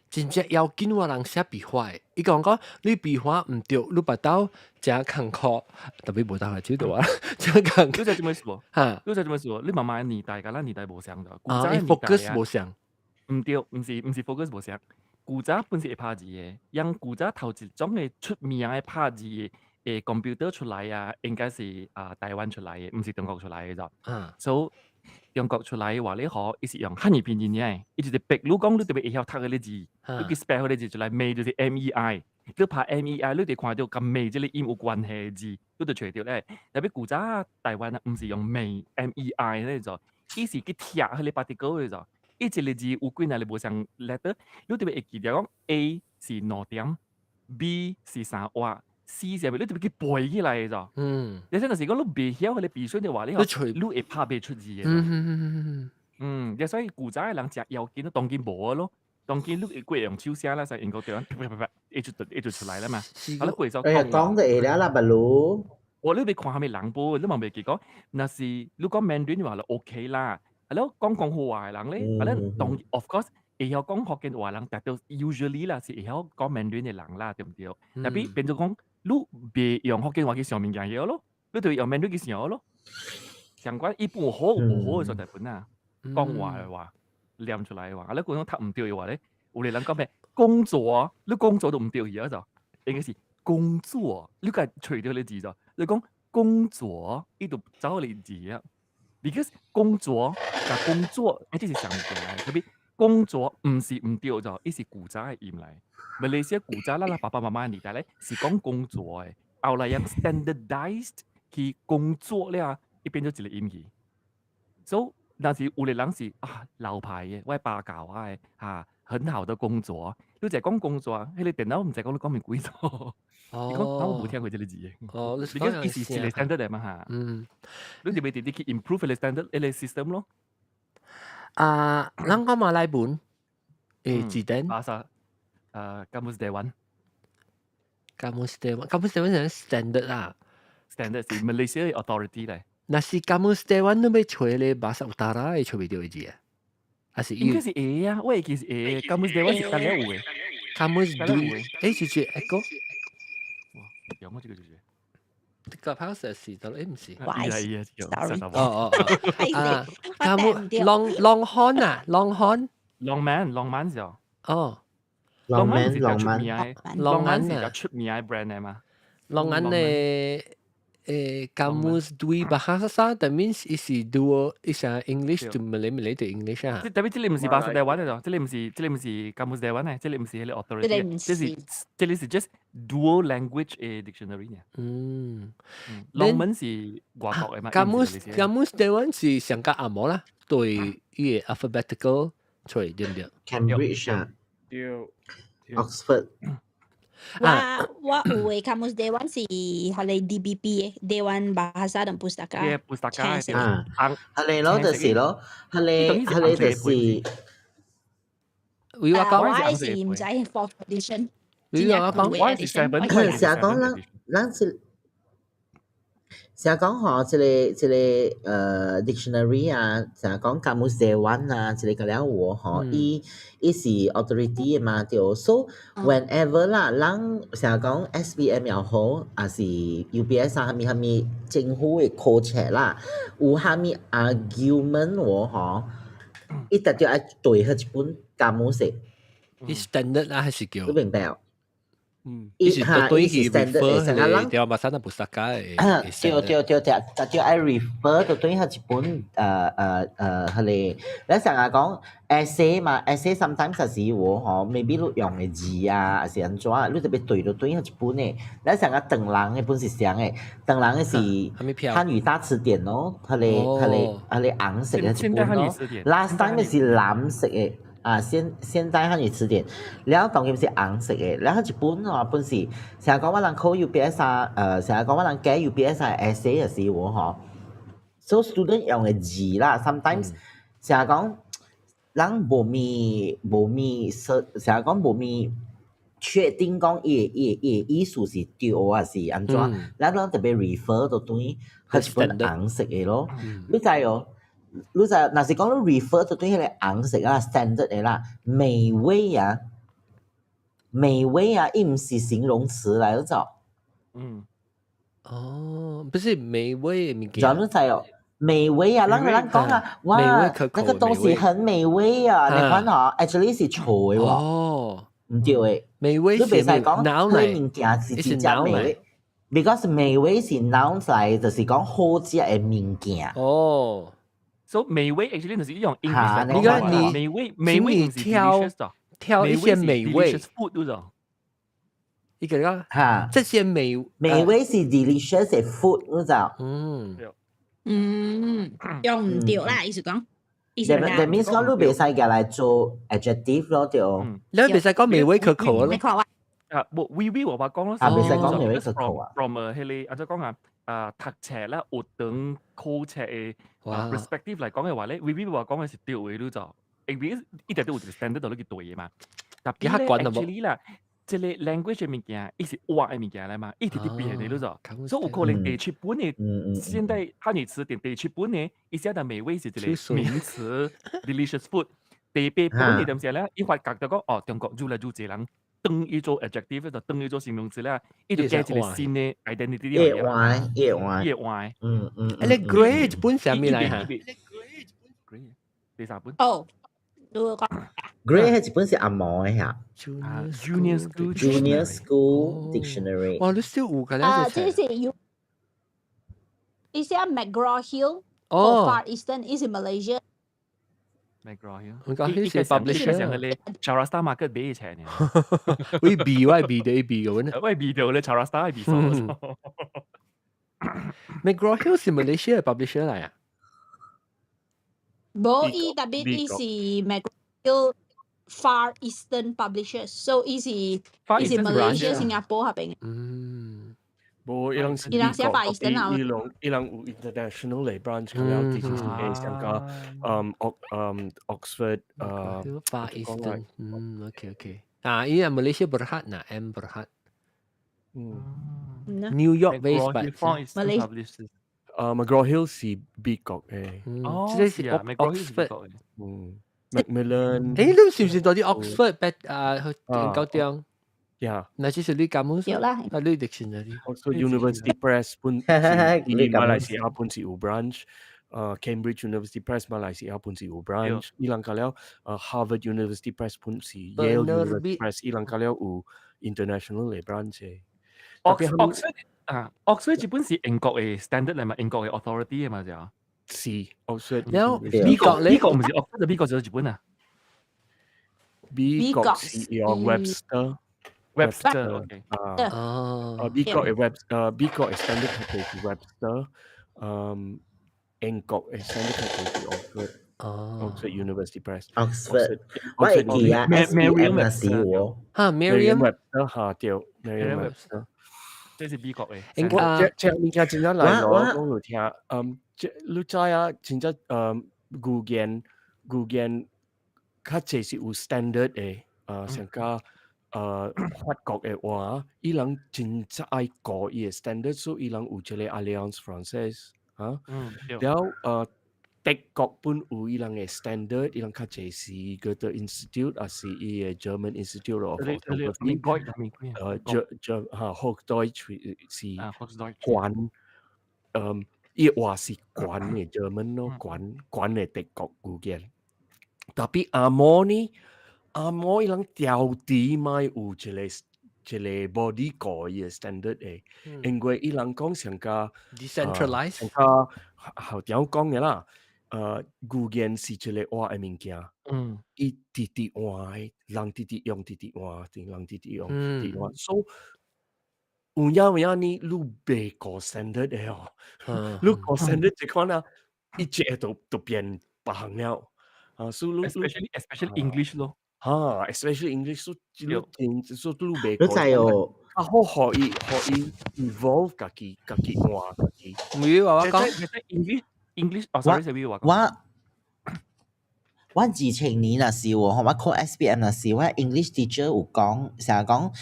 真正要緊我人寫筆畫的。伊講講你筆畫毋對，你腹肚誠艱苦，特別無當來知道啊，誠艱苦。你知做咩事無？哈，你知做咩事無？你媽媽的年代佮咱年代無相的。啊，伊 focus 無相。毋對，毋是 focus 無相。古早本是會拍字的，用古早頭一種的出名的拍字的 computer 出來啊，應該是啊台灣出來的，毋是中國出來的咋。所以中國出來的話咧，嗬，伊是用漢語拼音的，伊就是白。你講你特別會曉讀彼個字，你去 spell 彼個字出來，美就是 MEI，你拍 MEI，你就看著佮美這個音有關係的字，你就揣著咧。特別古早台灣啊，毋是用美 MEI 咧就，伊是去拆彼個 particle 的就。伊一個字有幾若個無相 letter，你特別會記得講 A 是兩點，B 是三劃，C 是啥物，你特別去背起來的就。你說若是講你袂曉彼個筆順的話，你你會拍袂出字的。嗯，所以古早的人誠要緊，當今無咯。當今你會過用手寫啦，使英國對啪啪啪啪，一就出來啦嘛。啊，你過咗哎呀，講就會了啦，白魯。我你欲看啥物人無，你嘛袂記講，若是你講 Mandarin 話就 OK 啦。啊，你講廣府話的人咧，啊，你當 of course 會曉講福建話人，但都 usually 啦是會曉講 Mandarin 的人啦，對毋對？特別變做講，你袂用福建話去想物件咯，你就用 Mandarin 去想咯。相關伊本好有無好的所在本啊，講話的話，念出來的話，啊，你講讀毋對的話咧，有個人講咩工作，你工作都毋對去啊就，應該是工作，你共揣著彼字就，你講工作，伊就走彼字啊。because 工作佮工作，欸，這是相仝來，特別工作毋是毋對就，伊是古早的音來。馬來西亞古早咱爸爸媽媽的年代咧，是講工作的，後來用 standardized 去工作了，伊變做一個音去。所以若是有的人是啊老牌的，我爸教我的啊，很好的工作。你就講工作，彼個電腦毋知講你講物鬼做。伊講我無聽過這個字的。哦，你講伊是一個 standard 的嘛哈？你就袂直直去 improve 彼個 standard 彼個 system 咯。啊，咱講馬來文，字典。 Bahasa，Kamus Dewan。 Kamus Dewan，Kamus Dewan 是 standard 啦。 Standard 是 Malaysia authority 來。若是 Kamus Dewan 你欲揣咧 Bahasa Utara 會揣袂著的字啊？還是應該是會啊，我會記是會。Kamus Dewan 是當然有的。 Kamus Dwi，是是一個。有我這個就是。這個 pass 是得毋是？，sorry。哦哦哦。啊，Kamus Long Longhorn 啊，Longhorn。 Longman，Longman 是哦。哦。 Longman 是較出名的，Longman 是較出名的 brand 來嘛。 Longman 的Kamus Dwi Bahasa，that means 伊是 dual，伊是 English to Malay，Malay to English 啊。特別這個毋是 Bahasa Dewan 的，這個毋是 Kamus Dewan 的，這個毋是彼個 authority，這個是 just dual language 的 dictionary 呢。Longman 是外國的嘛？Kamus Dewan 是上較紅毛啦，對伊的 alphabetical 出來對毋對？Cambridge 啊。對。 Oxford。我我有的 Kamus Dewan 是彼個 DBP 的 Dewan Bahasa dan Pustaka。對，Pustaka。啊，彼個咯就是咯，彼個就是。我講我是毋知 fourth edition。你話講我是 seven，成日講咱咱是。成日講嗬，這個dictionary 啊，成日講 Kamus Dewan 啊，這個個了有嗬，伊是 authority 的嘛，對。So whenever 啦，人成日講 SPM 又好，還是 UPSR 啊，啥物啥物政府的考冊啦，有啥物 argument 喎嗬，伊特別愛對彼一本 Kamus 的。伊 standard 啦，還是叫？你明白？嗯，伊是對伊是 standard 的，成日人 Dewan Bahasa dan Pustaka 的。對對對對，就對愛 refer 到對彼一本彼個，你成日講 essay 嘛，essay sometimes 就是有嗬，maybe 你用的字啊，還是按怎，你特別對到對彼一本的。你成日唐人的本是啥的？唐人的是漢語大詞典咯，彼個紅色的一本咯。Last time 是藍色的。啊，現代漢語詞典，了當今是紅色的，了彼一本哦，本是成日講我人考 UPSR 啊，成日講我人改 UPSR essay 的時候嗬，so student 用的字啦，sometimes 成日講人無物說，成日講無物確定講伊的意思是對還是按怎，咱攏特別 refer 到對彼一本紅色的咯，你知哦？你就若是講你 refer 到對彼個紅色啊 standard 的啦，美味啊，美味啊，伊毋是形容詞來就。哦，不是美味的物件。就你知哦，美味啊，咱講啊，哇，那個東西很美味啊，你看嗬，actually 是錯的喎。毋對的。美味你袂使講，腦彼物件是真正美味，because 美味是 noun 來，就是講好食的物件。所以美味 actually 就是用 English 來你看你美味美味你挑挑一些美味 food 嗰種。一個個這些美美味是 delicious 的 food，你知道？嗯，用毋對啦，意思講。意思 That means 講你袂使共來做 adjective 咯，對。你袂使講美味可口咯。你看我啊，無微微我話講咯，啊，袂使講美味可口啊。 From 彼個按怎講啊？啊，讀冊啦，學堂考冊的 perspective 來講的話咧，微微話講的是對的，你就因為一直都有一個 standard 度你去對的嘛。特別咧，actually 啦，這個 language 的物件，伊是活的物件來嘛，一直佇變的，你就，所以有可能第七本的現代漢語詞典第七本的，伊寫的美味是一個名詞，delicious food。第八本的點寫咧，伊發覺到講，哦，中國愈來愈濟人當伊做 adjective，就當伊做形容詞咧，伊就加一個新的 identity。越換越換越換。你 grey 本啥物來嚇？grey 第三本。哦，你講。 Grey 彼一本是紅毛的嚇。 Junior School Junior School Dictionary。哇，你燒有㗎咧？啊，這是有，伊寫 McGraw Hill。哦。 Far Eastern，伊是 Malaysia。 McGraw Hill。我講彼是 publisher。上個咧，Chaurasta Market 買錢呢。我比我比的比個呢。我比到咧，Chaurasta 比數。 McGraw Hill 是 Malaysia publisher 來啊？無，伊特別伊是 McGraw Hill Far Eastern Publishers，so 伊是 Malaysia、新加坡彼邊。無，伊人是伊人寫 Far Eastern 啊。伊人有 international 的 branch，可能直接是香港，Oxford， Far Eastern，OK OK。啊，伊係 Malaysia Berhad 呐，M Berhad。New York based but Malaysia。 McGraw Hill 是美國的。哦，這是 Oxford。Macmillan。你是唔是到啲 Oxford 畢啊去研究中？ Yeah。那這是你咁樣。有啦。啊，你 dictionary。 Oxford University Press 本是馬來西亞本是有 branch。Cambridge University Press 馬來西亞本是有 branch。伊人加了Harvard University Press 本是 Yale University Press，伊人加了有 international 的 branch。 Oxford 啊，Oxford 這本是英國的 standard 嚟嘛，英國的 authority 的嘛就。是 Oxford。然後美國咧，美國毋是 Oxford，美國就是日本啊。美國是用 Webster。 Webster，OK。啊。哦。啊，美國的 standard 係是 Webster，英國的 standard 係是 Oxford。哦。 Oxford University Press。 Oxford。我會記啊，SPM 那時喎。嚇，Merriam Webster 嚇對，Merriam Webster。這是美國的。應該這物件真正來咯，講有聽，這你知啊，真正語言較濟是有 standard 的，像講法國的話，伊人真正愛顧伊的 standard，所以伊人有一个 Alliance Française 啊。了德國本有伊人的 standard，伊人較濟是 Goethe Institute，抑是伊的 German Institute of Orthography。Ger 哈 Hochdeutsch 是懸，伊話是懸的 German 咯，懸懸的德國語言。Tapi 紅毛呢，紅毛伊人調底嘛有一個 body 顧伊的 standard 的，因為伊人講上加 decentralize，上加校長講的啦，語言是一個活的物件，伊直直換的，人直直用，直直換，人直直用，直換，所以有影有影呢，你袂顧 standard 的哦，你顧 standard 這款啊，伊一下就變別項了，啊，所以你 especially English 咯，哈，especially English，所以你真所以你袂你知哦，較好予伊 evolve 家己家己換家己。唔會話我講 English 哦，sorry，係話我我2000年若是喎，我考 SPM 若是，我 English teacher 有講，成日講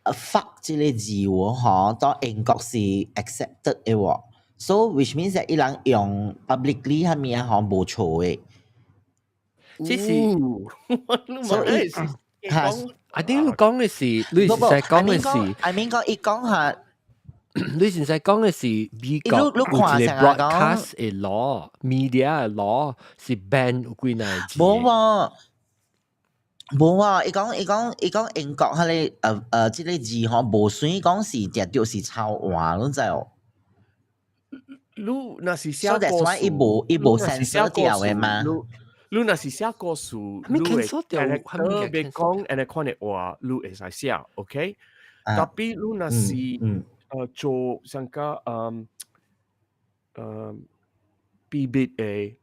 fuck 這个字喎，吼，到英國是 accepted 的喎，so which means 伊人用 publicly 係物啊，吼無錯的。這是，所以嚇，I think 你講的是，你是在講的是，I mean 講伊講下。你現在講的是美國有一個 broadcast 的 law，media 的 law 是 ban 有幾若字。無喎，無啊！伊講英國彼个這个字吼，無算講是定著是抄話，你知無？你若是寫故事，伊無 censor 掉的嘛？你若是寫故事，你會別講按呢款的話，你會使寫，OK？Tapi 你若是做上個秘密的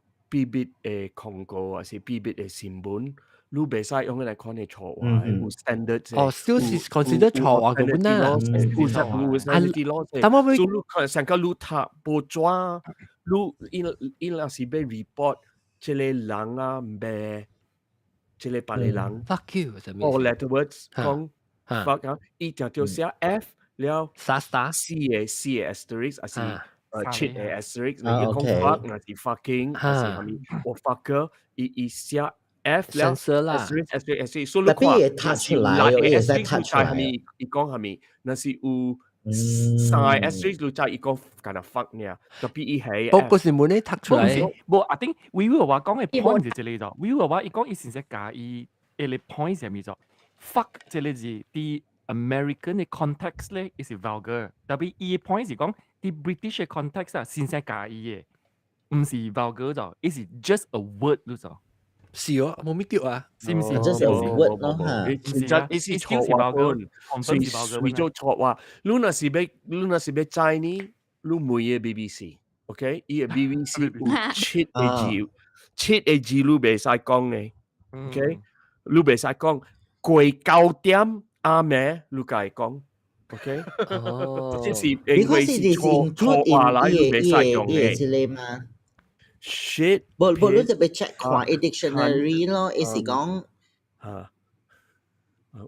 廣告，還是秘密的新聞，你袂使用來款的錯話，有 standard。哦，still 是 consider 錯話嘅本啦。有 standard law。但我會，所以你看上個你讀報紙，你伊若是欲 report 這个人啊，罵這个別个人。 Fuck you！哦，letter words 講 fuck 啊，伊定著寫 F 了，沙沙四个 asterisk，還是七个 asterisk，你講 fuck，若是 fucking，還是啥物？或 fucker，伊寫 F 了，asterisk asterisk asterisk，所以你看，讀出來，會使讀出來。伊講啥物？若是有三个 asterisk，你知伊講干焦 fuck 爾，tapi 伊係。不過是冇你讀出來。無，I think 微微話講的 point 是這个咗，微微話伊講伊先是介意伊个 point 是啥物咗？fuck 這个字佇 American 的 context 咧，伊是 vulgar，tapi 伊的 point 是講佇 British 的 context 啊，先生佮意的，毋是 vulgar 咗，伊是 just a word 咯咗。是哦，無咪對啊，是毋是？just a word 咯嚇。真正伊是錯話本，隨做錯話。你若是欲知呢，你問個 BBC，OK？伊个 BBC 有七個字，七個字你袂使講的，OK？你袂使講過9點暗暝，你共伊講，OK？哦，這是因為是錯錯話來，你袂使用的。嘛？Shit！無無，你就欲 check 看 dictionary 咯，伊是講嚇。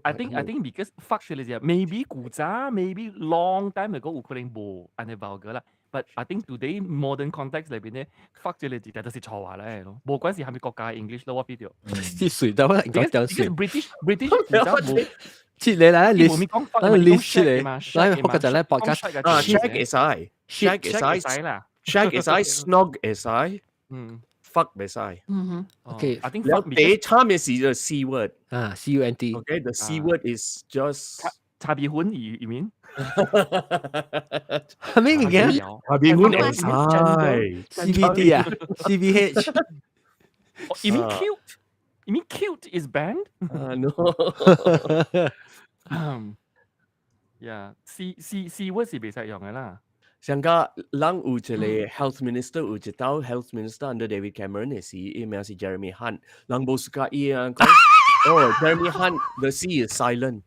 I think because fuck 這个字，maybe 古早，maybe long time ago 有可能無按呢 vulgar 啦。But I think today modern context 裏邊咧，fuck 這个字，但都是錯話嚟咯。無管是啥物國家 English 咯，我 feel 到。是誰？但我講講是 British 古早無。切你來，你你切你，來我個就來 podcast 啊，shag 會使，shag 會使啦，shag 會使，snog 會使，fuck 袂使。OK， I think 了第差面是 the C word 啊，CUNT。 OK，the C word is just 茶鼻粉，you mean？係咩物件？茶鼻粉會使，CBD 啊，CBH。 You mean cute? You mean cute is banned? No. Yeah, C C C word 是袂使用的啦。上個人有一個 health minister，有一道 health minister under David Cameron 的時，伊名是 Jeremy Hunt。人無喜歡伊啊，講哦，Jeremy Hunt，the C is silent。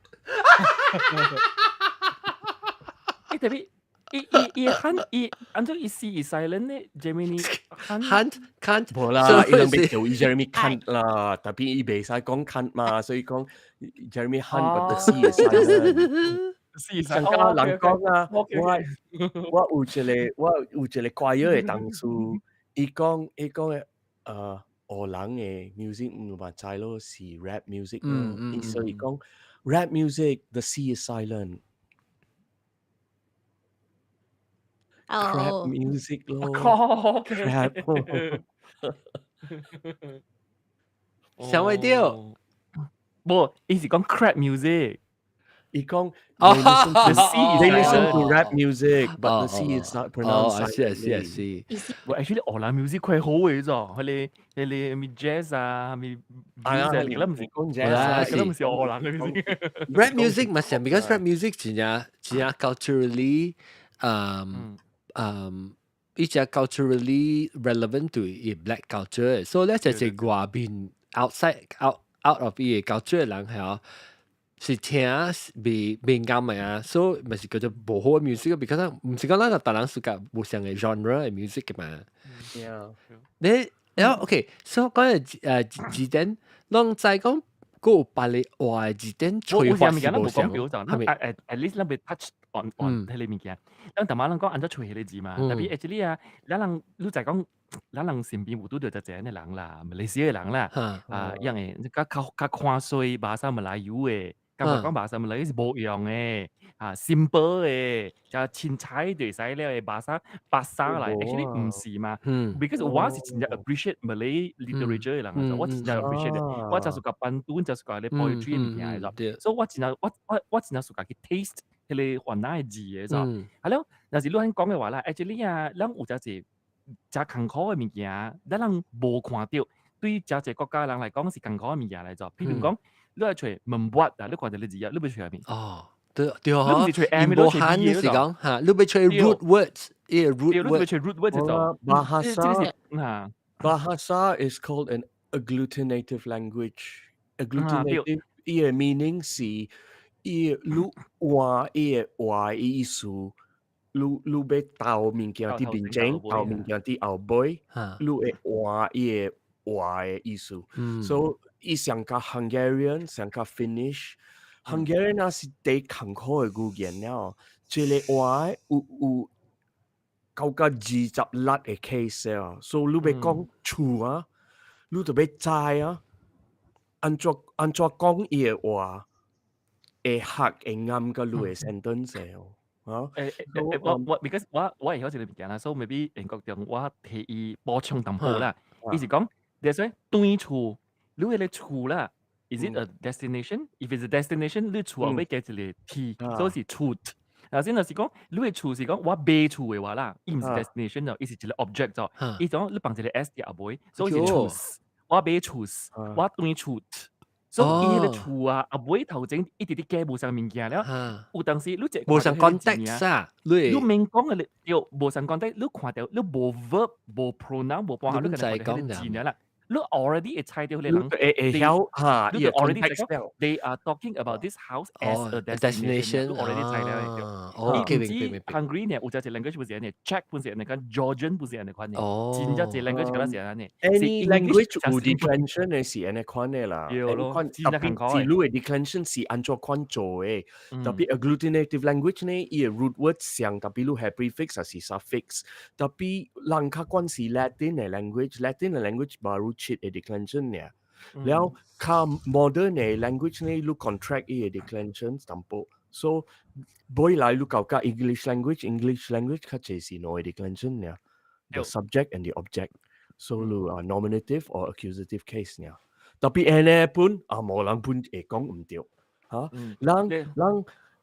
欸，特別，伊伊伊漢伊按照伊 C is silent 咧，Jeremy 漢 can't 無啦，伊人欲叫伊 Jeremy Cunt 啦，tapi 伊袂使講 cunt 嘛，所以講 Jeremy Hunt but the C is silent。 C 上加人講啊，我有一個 choir 的同事，伊講烏人的 music 毋嘛知咯，是 rap music 咯，伊所以講 rap music the C is silent。Crap music 咯，crap。想未到，無，伊是講 crap music。伊講哦，the C they listen to rap music, but the C is not pronounced. 哦，是是是。喂，actually 荷蘭 music 佢好嘅咋，彼個咩 jazz 啊，咩 blues 啊，咱毋是講 jazz，咱毋是荷蘭嘅 music。 Rap music 嘛是，because rap music 真正真正 culturally，伊只 culturally relevant to 伊 black culture，所以咧就是外面 outside out of 伊個 culture 人係是聽袂敏感嘅啊，所以咪是叫做無好嘅 music，because 毋是講咱個逐人 suka 無相嘅 genre 嘅 music 嘅嘛。 你然後 OK，所以講字典，攏知講閣有別个話字典吹法是無相，係咪？at least 咱袂 touch on 彼個物件。咱逐擺攏講按怎揣彼個字嘛，tapi actually 啊，咱人你知講，咱人身邊有拄著一個按呢人啦，馬來西亞人啦，啊，樣的較較較看衰 bahasa Melayu 的，感覺講 bahasa Melayu 是無用的，啊，simple 的，就凊彩就會使了的 bahasa 巴沙來，actually 毋是嘛，because 我是真正 appreciate Malay literature 的人，我真正 appreciate 的，我真 suka pantun，真 suka 咧 poetry 的物件的，所以我真正 suka 去 taste 彼個雲南的字的，係了，若是你按講的話啦，actually 啊，咱有誠濟誠艱苦的物件，咱人無看著，對誠濟國家人來講是艱苦的物件來做。譬如講，你愛揣 membuat 啊，你看著個字啊，你欲揣啥物？哦，對對吼，你毋是揣 M，無限是講嚇，你欲揣 root words，伊個 root word，你欲揣 root words 就做。 Bahasa Bahasa is called an agglutinative language. Agglutinative 伊個 meaning 是伊你換伊個話的意思。你欲鬥物件佇面前，鬥物件佇後尾，你會換伊個話的意思。所以伊上較 Hungarian，上較 Finnish。Hungarian 也是第艱苦的語言了，這個話有到甲26個 case 啊。所以你欲講厝啊，你就欲知啊，按怎講伊個話會合會啱佮你的 sentence 哦。啊，我 because 我會曉這個物件啦，所以 maybe 英國中我提伊補充淡薄啦。伊是講，就是說轉厝，你彼個厝啦，is it a destination？If it's a destination，你厝後尾加一個 T，所以是厝。頭先就是講，你的厝是講我買厝的話啦，伊毋是 destination 就，伊是一個 object 就，伊講你放一個 S 佇後尾，所以是厝。我買厝，我轉厝。所以伊彼個厝啊，後尾頭前一直佇加無相物件了，有當時你一無相 context 啊，你你免講的對，無相 context，你看著你無 verb 無 pronoun 無半項，你敢若看著彼個字爾啦。你 already 會猜著彼個人會曉嚇，你就 already 知講，they are talking about this house as a destination，你 already 知了對。哦，伊毋止 Hungary 呢，有隻language 不是按呢，Czech 本是按呢款，Georgian 不是按呢款呢，真正濟 language 敢若是按呢。 Any language 有 declension 的是按呢款的啦，對咯，特別是你的 declension 是按怎款做的，特別 agglutinative language 呢，伊的 root word 相，特別你係 prefix 還是 suffix，特別人較慣是 Latin 的 language，Latin 的 language baru 七個 declension 呢，了較 modern 的 language 呢，你 contract 伊個 declension 淡薄，所以尾來你到甲 English language，English language 較濟是兩個 declension 呢，the subject and the object，所以你啊 nominative or accusative case 呢，特別按呢本啊無人本會講毋對，嚇，人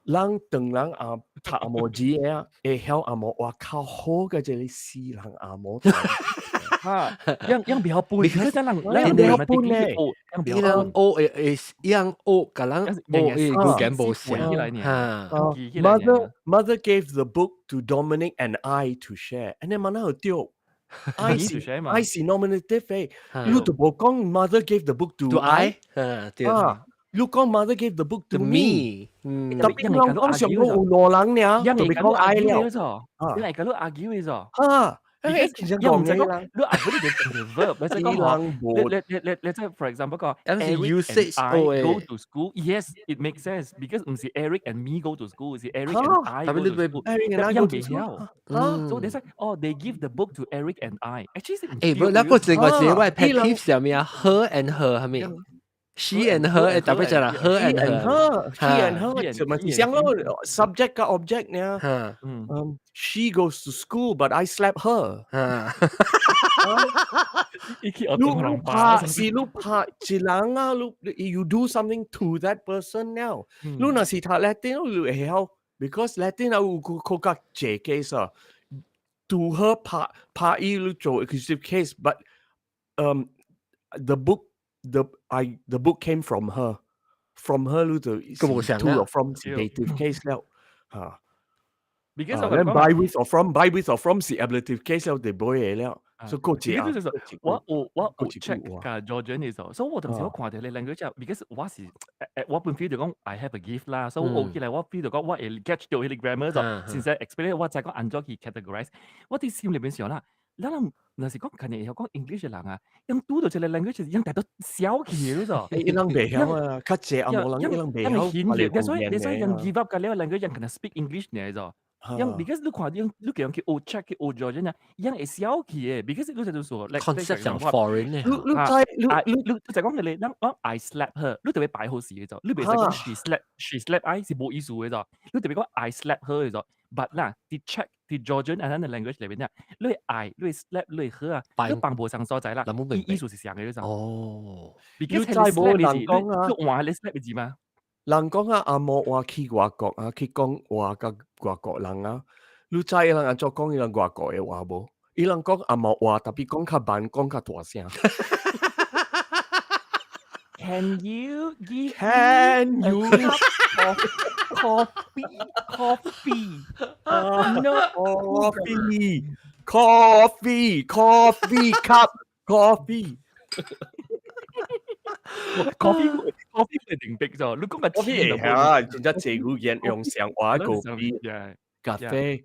當人啊讀紅毛字的會曉紅毛話較好嘅這個死人紅毛。哈，樣樣比較笨，其實咱人咱比較笨咧，伊人學會會，伊人學共人學的語言無相哈。 Mother gave the book to Dominic and I to share，按呢嘛哪有對？I 是 nominative 誒，你都無講 Mother gave the book to I，對。啊，你講 mother gave the book to me，嗯， Tapi 人講上個有兩人爾，就別講 I 了。你係講 argue 嘅啫。嚇！又唔使講，你 argue 你就 verb，你使講你即係 for example 個 Eric and I go to school，yes，it makes sense because 唔是 Eric and me go to school，是 Eric and I go to school。 Eric and I go to school。所以你說哦，they give the book to Eric and I。Actually 是誒，不，那個另外一個我 pet peeve 係咩啊？Her and her 係咪？She and her 特別就係 her and her，she and her 就咪相咯，subject 加 object 呢？嗯，she goes to school but I slap her。你你拍是你拍一人啊，你 you do something to that person now。你若是讀 Latin，你會曉，because Latin 啊有較較濟 case 啊，to her 拍拍伊你做 accusative case，but the book。The I the book came from her, from her 你就 to or from 是 dative case 了嚇。 Because by with or from by with or from 是 ablative case 了，就冇嘢了。所以個字啊，我有 check 甲 Georgian 嘅時候，所以我當時我看到你 language because 我是我本 feel 就講 I have a gift 啦，所以我學起來我 feel 就講我會 catch 到彼個 grammar 就，先生 explain 我知講按怎去 categorize，我佇心裏面想啦。咱人若是講肯定會曉講 English 嘅人啊，用拄到這個 language 用大都笑起咯就。伊人袂曉啊，較濟紅毛人伊人袂曉。所以人 give up 個了 language，人可能 speak English 呢就。因 because 你看用你叫人去學 check 去學 Georgian 啊，人會笑起嘅，because 你就說 concept 上 foreign 咧。你你知你你你就講你，咱講 I slap her，你特別擺好勢嘅就，你袂使講 she slap I 是無意思嘅就，你特別講 I slap her 嘅就，but 啦，佇 check 佇 Georgian 啊，咱嘅 language 裏面啊，你 I 你 slap 你 her 啊，你放無相所在啦，意思是相嘅就。哦，你知無人講啊？你換你 slap 嘅字嗎？人講啊，紅毛話去外國啊，去講話佮外國人啊，你知伊人按怎講伊人外國的話無？伊人講紅毛話，tapi 講較慢，講較大聲。 Can you give Can me a you cup of coffee? Coffee. No. Coffee, coffee, coffee cup, coffee. Coffee coffee 係定逼咗，你講個 coffee 會曉啊，真正濟語言用上話 coffee 咖啡。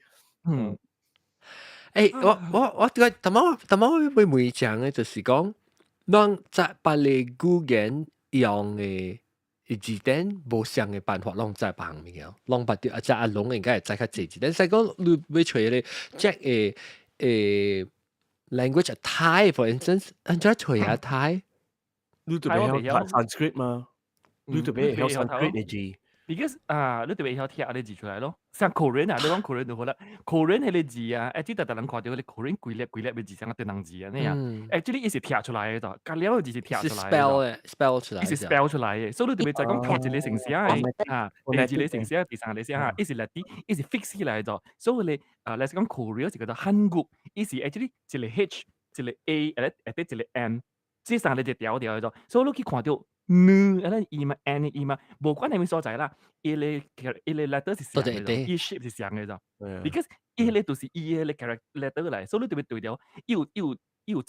欸，我個頭仔頭仔會問講嘅，就是講，咱在別個語言用的字典無相的辦法，攏知別項物件，攏捌著，啊，這阿龍應該會知較濟字。但是講你欲揣彼個 check 的 language Thai for instance，按怎揣啊 Thai？你特別曉讀 Sanskrit 嗎？你特別曉 Sanskrit 的字？ Because 啊，你特別曉聽彼個字出來咯。像 Korean 啊，你講 Korean 就好啦。Korean 彼個字啊，誒，啲特特人看到彼個 Korean 規粒規粒的字像個電人字啊，那樣。Actually，伊是拆出來的，就，隔了個字是拆出來的。 spell 的，spell 出來。伊是 spell 出來的，所以你特別在講頭一個成寫的，啊，第二個成寫，第三個寫哈，伊是來啲，伊是 fix 起來的，所以咧，啊，來講 Korea 是叫做韓國，伊是 actually 一個 H，一個 A，下底一個 N，這三個就調調的，所以你去看到。n 啊，咱 E 嘛，N 的 E 嘛，無管啥物所在啦，伊個 letter 是相的，伊 shape 是相的就，because 伊彼個就是伊彼個 character letter 來，所以你特別對調，伊有19個，19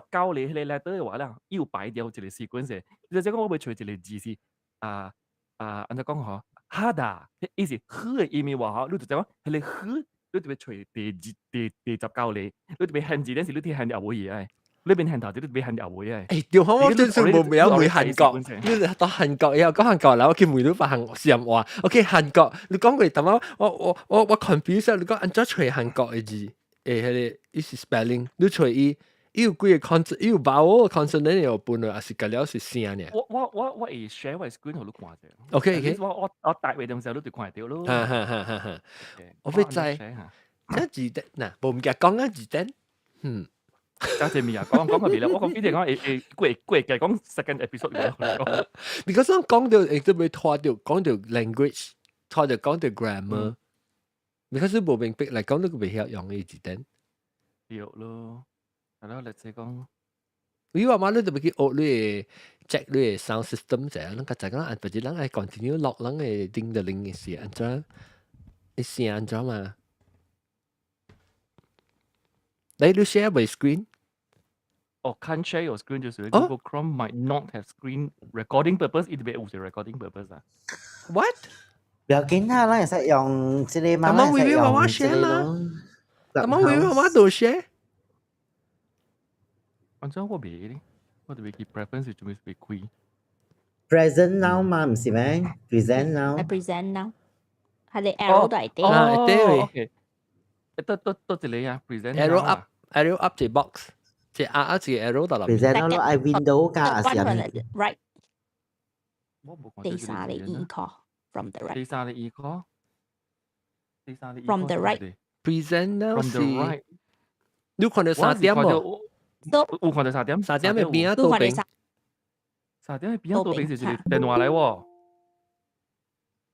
個彼個 letter 的話啦，伊有排掉一個 sequence 的。你就講我欲揣一個字是啊啊，按怎講吼？하다，伊是呵的意味話吼，你就講彼個呵，你特別揣第19個，你特別漢字，但是你睇漢字後尾的。你邊漢頭，你邊漢後尾的。欸，對，我真是無袂曉問韓國，你到韓國以後講韓國人，我去問你別項是話，OK 韓國，你講過，淡仔我 confuse，你講按怎揣韓國的字？欸，彼個伊是 spelling，你揣伊，伊有幾個 consonant，伊有 vowel consonant 有分的，還是隔了是聲爾？我會 share 我 screen 予你看者。 OK。我大位陣時候你就看會著咯。哈哈哈哈哈。我欲知，這字典嗱，無物件講啊字典，嗯。講這物啊，講講個別啦，我講比如講會會過過計講 second episode 嚟。 Because 咱講到會特別拖到講到 language，拖到講到 grammar。Because 無明白嚟講，你個袂曉用的字典。對咯，係咯，例如講，你話嘛，你特別去學你的 check 你的 sound system 者，咱較知講，啊，或者咱愛 continue 落咱的叮的鈴的時，按怎？會聲按怎嘛？你 share 袂 screen？哦，can't share your screen 就是 Google Chrome might not have screen recording purpose，伊特別有是 recording purpose 啊。 What？不要緊啦，咱會使用這個嘛，咁我咱會使會我用這個 share 嘛咯。咁我會我都 share。反正我袂咧，我特別記 preference 做咩會開。 Present now 嘛，毋是咩？Present now。 Present now，係你 arrow 都係啲。啊對，OK。多多多一個啊，present arrow up arrow up 一 box，一壓壓一個 arrow 到落。 Present now 咯，愛 window 加是啥物？ Right。我無看第三個二個 from the right。第三個二個，第三個 from the right。 Present now from the right。你看到三點無？有看到三點，三點嘅邊啊？倒邊。三點嘅邊啊？倒邊是一個電話來喎。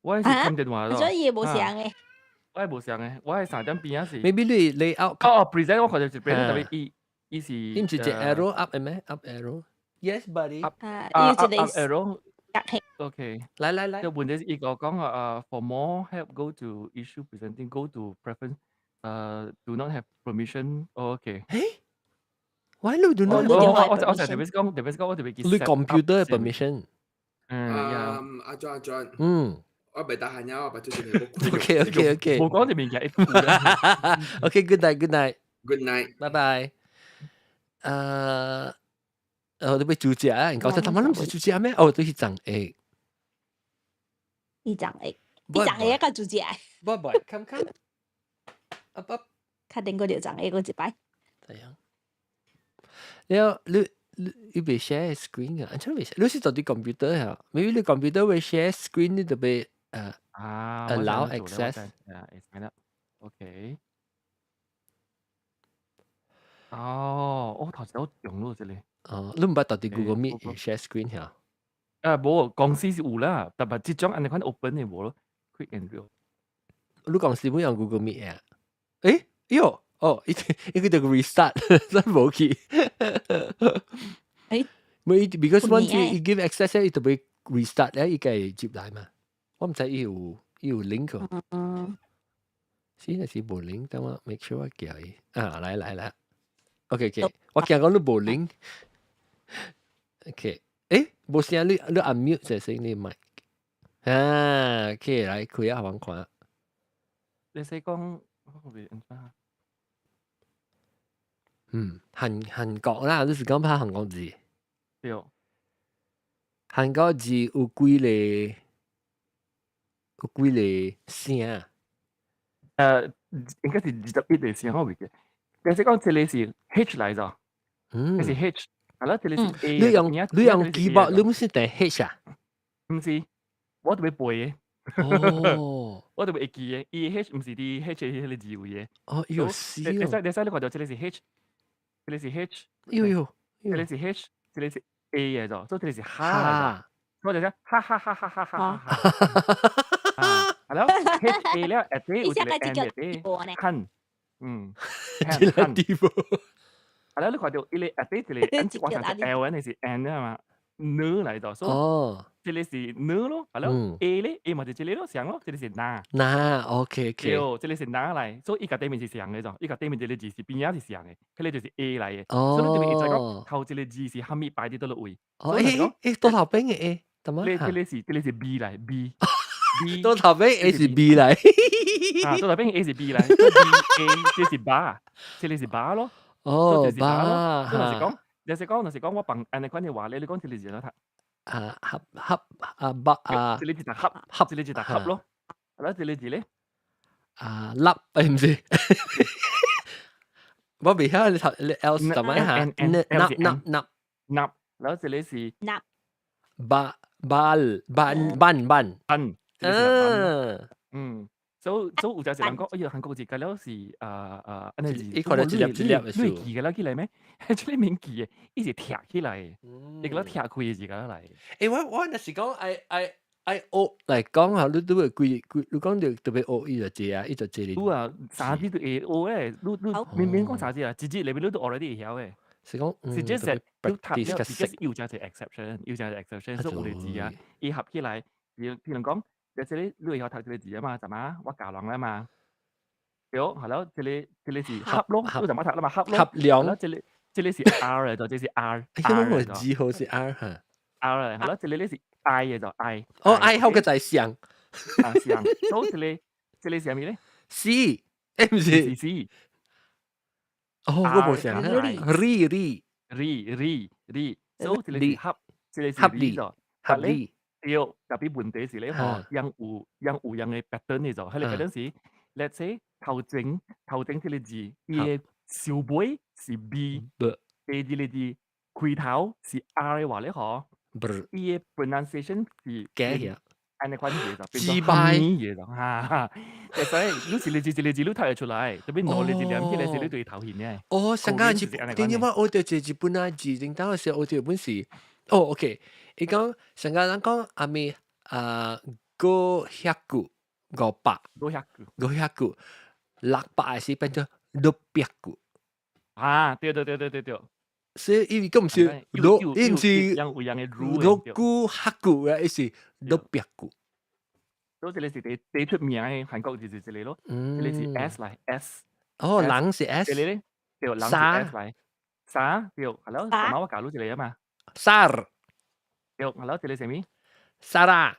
我係是看電話咯。所以無相嘅。我係無相嘅，我係三點邊啊是。 Maybe 你 layout。哦，present 我看到是 present，特別伊伊是。伊毋是一 arrow up 嘅咩？Up arrow。Yes, buddy。啊，啊伊一個 up arrow。OK，來來來。就問題是伊個講啊，for more help go to issue presenting go to preference，do not have permission。OK。誒？Why you do not？我我我就特別講，特別講我特別記。你 computer permission。嗯，阿 John 阿 John。嗯。我袂得閒呀，我把最近 OK。冇講這邊嘅。 OK，good night，good night。 Good night，拜拜。我都欲煮食啊！講真，他媽你毋是煮食咩？哦，都是長下。伊長下，伊長下一個煮食。拜拜，come come。up up。確定過就長下過一擺。係啊。了，你你你袂 share screen 啊？按怎袂 share？你是做啲 computer 啊？maybe 你 computer 會 share screen，你就欲啊 allow access。啊，sign up。OK。哦，我頭先我用咗這個。哦，你毋捌到佇 Google Meet share screen 嚇？啊，無，公司是有啦，但係這種按呢款 open 的無咯，quick and real。你公司冇用 Google Meet 啊？誒，喲，哦，伊伊個就 restart，真無去。誒，沒，because once you give access，伊就會 restart 咧，伊個會接來嘛。我毋知伊有伊有 link 哦。嗯。是若是無 link，等我 make sure 我叫伊。啊，來來來，OK OK，我驚講你無 link。OK，誒，無聲，你你 unmute 就先你麥。啊，OK，來開下我看。你使講，我袂按怎？嗯，韓韓國啦，你是講拍韓國字？對。韓國字有幾個？有幾個聲？應該是21個聲，我袂記。但是講這個是 H 來咗，這是 H，係啦，這個是 A。你用你用 keyboard，你毋是按 H 啊？毋是，我特別背的。哦，我特別會記的，伊 H 毋是佇 H 的彼個字位的。哦，有是你使你使你看到這個是 H，這個是 H。喲喲，這個是 H，這個是 A 嘅咗，所以這個是哈。我就講哈哈哈哈哈哈哈。啊，係咯，H A 了，下底有一個 N 下底，漢，嗯，這個地方。係啦，你看到伊個下底一個 N，我想是 L 還是 N 啊嘛？呢來咗，所以這個是呢咯，係咯，A 咧 A 嘛就這個咯，像咯，這個是哪。哪，OK OK。對，這個是哪來，所以伊共對面是像的咗，伊共對面這個字是邊仔是像的，彼個就是 A 來的。所以你這邊會知講頭一個字是蝦米擺佇佗落位。哦，誒誒，倒頭邊的 A，怎麼？這個是這個是 B 來 B。 B 倒頭邊 A 是 B 來。啊，倒頭邊 A 是 B 來，B A 這是巴，這個是巴咯。哦，巴。所以就是講，就是講，就是講，我幫按呢款的話咧，你講這個字怎讀？啊，合合啊，巴啊，這個字讀合，合，這個字讀合咯。係啦，這個字咧？啊，粒誒，毋是。我袂曉你頭你 L 怎麼嚇？ N N 納納納納，然後這個是納。巴巴班班班班，嗯嗯，所以所以有陣時人講，哎呀，韓國字計了是啊啊，按呢字，伊可能一粒一粒的你會記個了起來咩？這個免記的，伊是拆起來的，伊個了拆開的字個來。欸，我我若是講愛愛愛學來講啊，你都會規規，你講著特別學伊就濟啊，伊就濟你啊，三字都會學誒，你你免免講三字啊，一字裏面你都 already 會曉的。是講，是這是你讀了，because 有真濟 exception，有真濟 exception，所以有的字啊，伊合起來，比如譬如講，就是你你會曉讀這個字啊嘛，怎麼我教人啦嘛，對，係咯，這個這個是合咯，你怎麼讀啦嘛，合咯，合兩，這個這個是 R 嚟，就這是 R。因為我字號是 R 嚇。 R 嚟，係咯，這個咧是 I 嘅就 I。哦，I 後個就係上。啊，上。所以這個是啥物咧？C，唔是 C。哦，我無想。리 리 리 리 리，所以這個是合，這個是合理，合理。對，特別問題是咧，嗬，樣有樣嘅 pattern 嘅就，彼個 pattern 是，let's say 頭前這個字，伊嘅首尾是 B，第二個字開頭是 R 嘅話咧，嗬，伊嘅 pronunciation 是假嘅，按呢款嘢就變做合理嘢就，哈哈，其實你一個字一個字你讀會出來，特別兩個字連起來是你對頭眩嘅。哦，上個日點解我學到這日本啊字，頂當時學到本是，哦，OK。伊講上個人講阿咪啊五百句500，五百句，五百句，600是變做600句。啊，對對對對對對。所以伊講毋是六，伊毋是六句黑句啊，伊是600句。所以這個是第第出名嘅韓國就是這個咯，這個是 S 來 S。哦，人是 S。這個咧，對，人是 S 來。啥？對，係咯，尋晚我教你這個啊嘛。沙。對，係咯，這個是啥物？沙拉。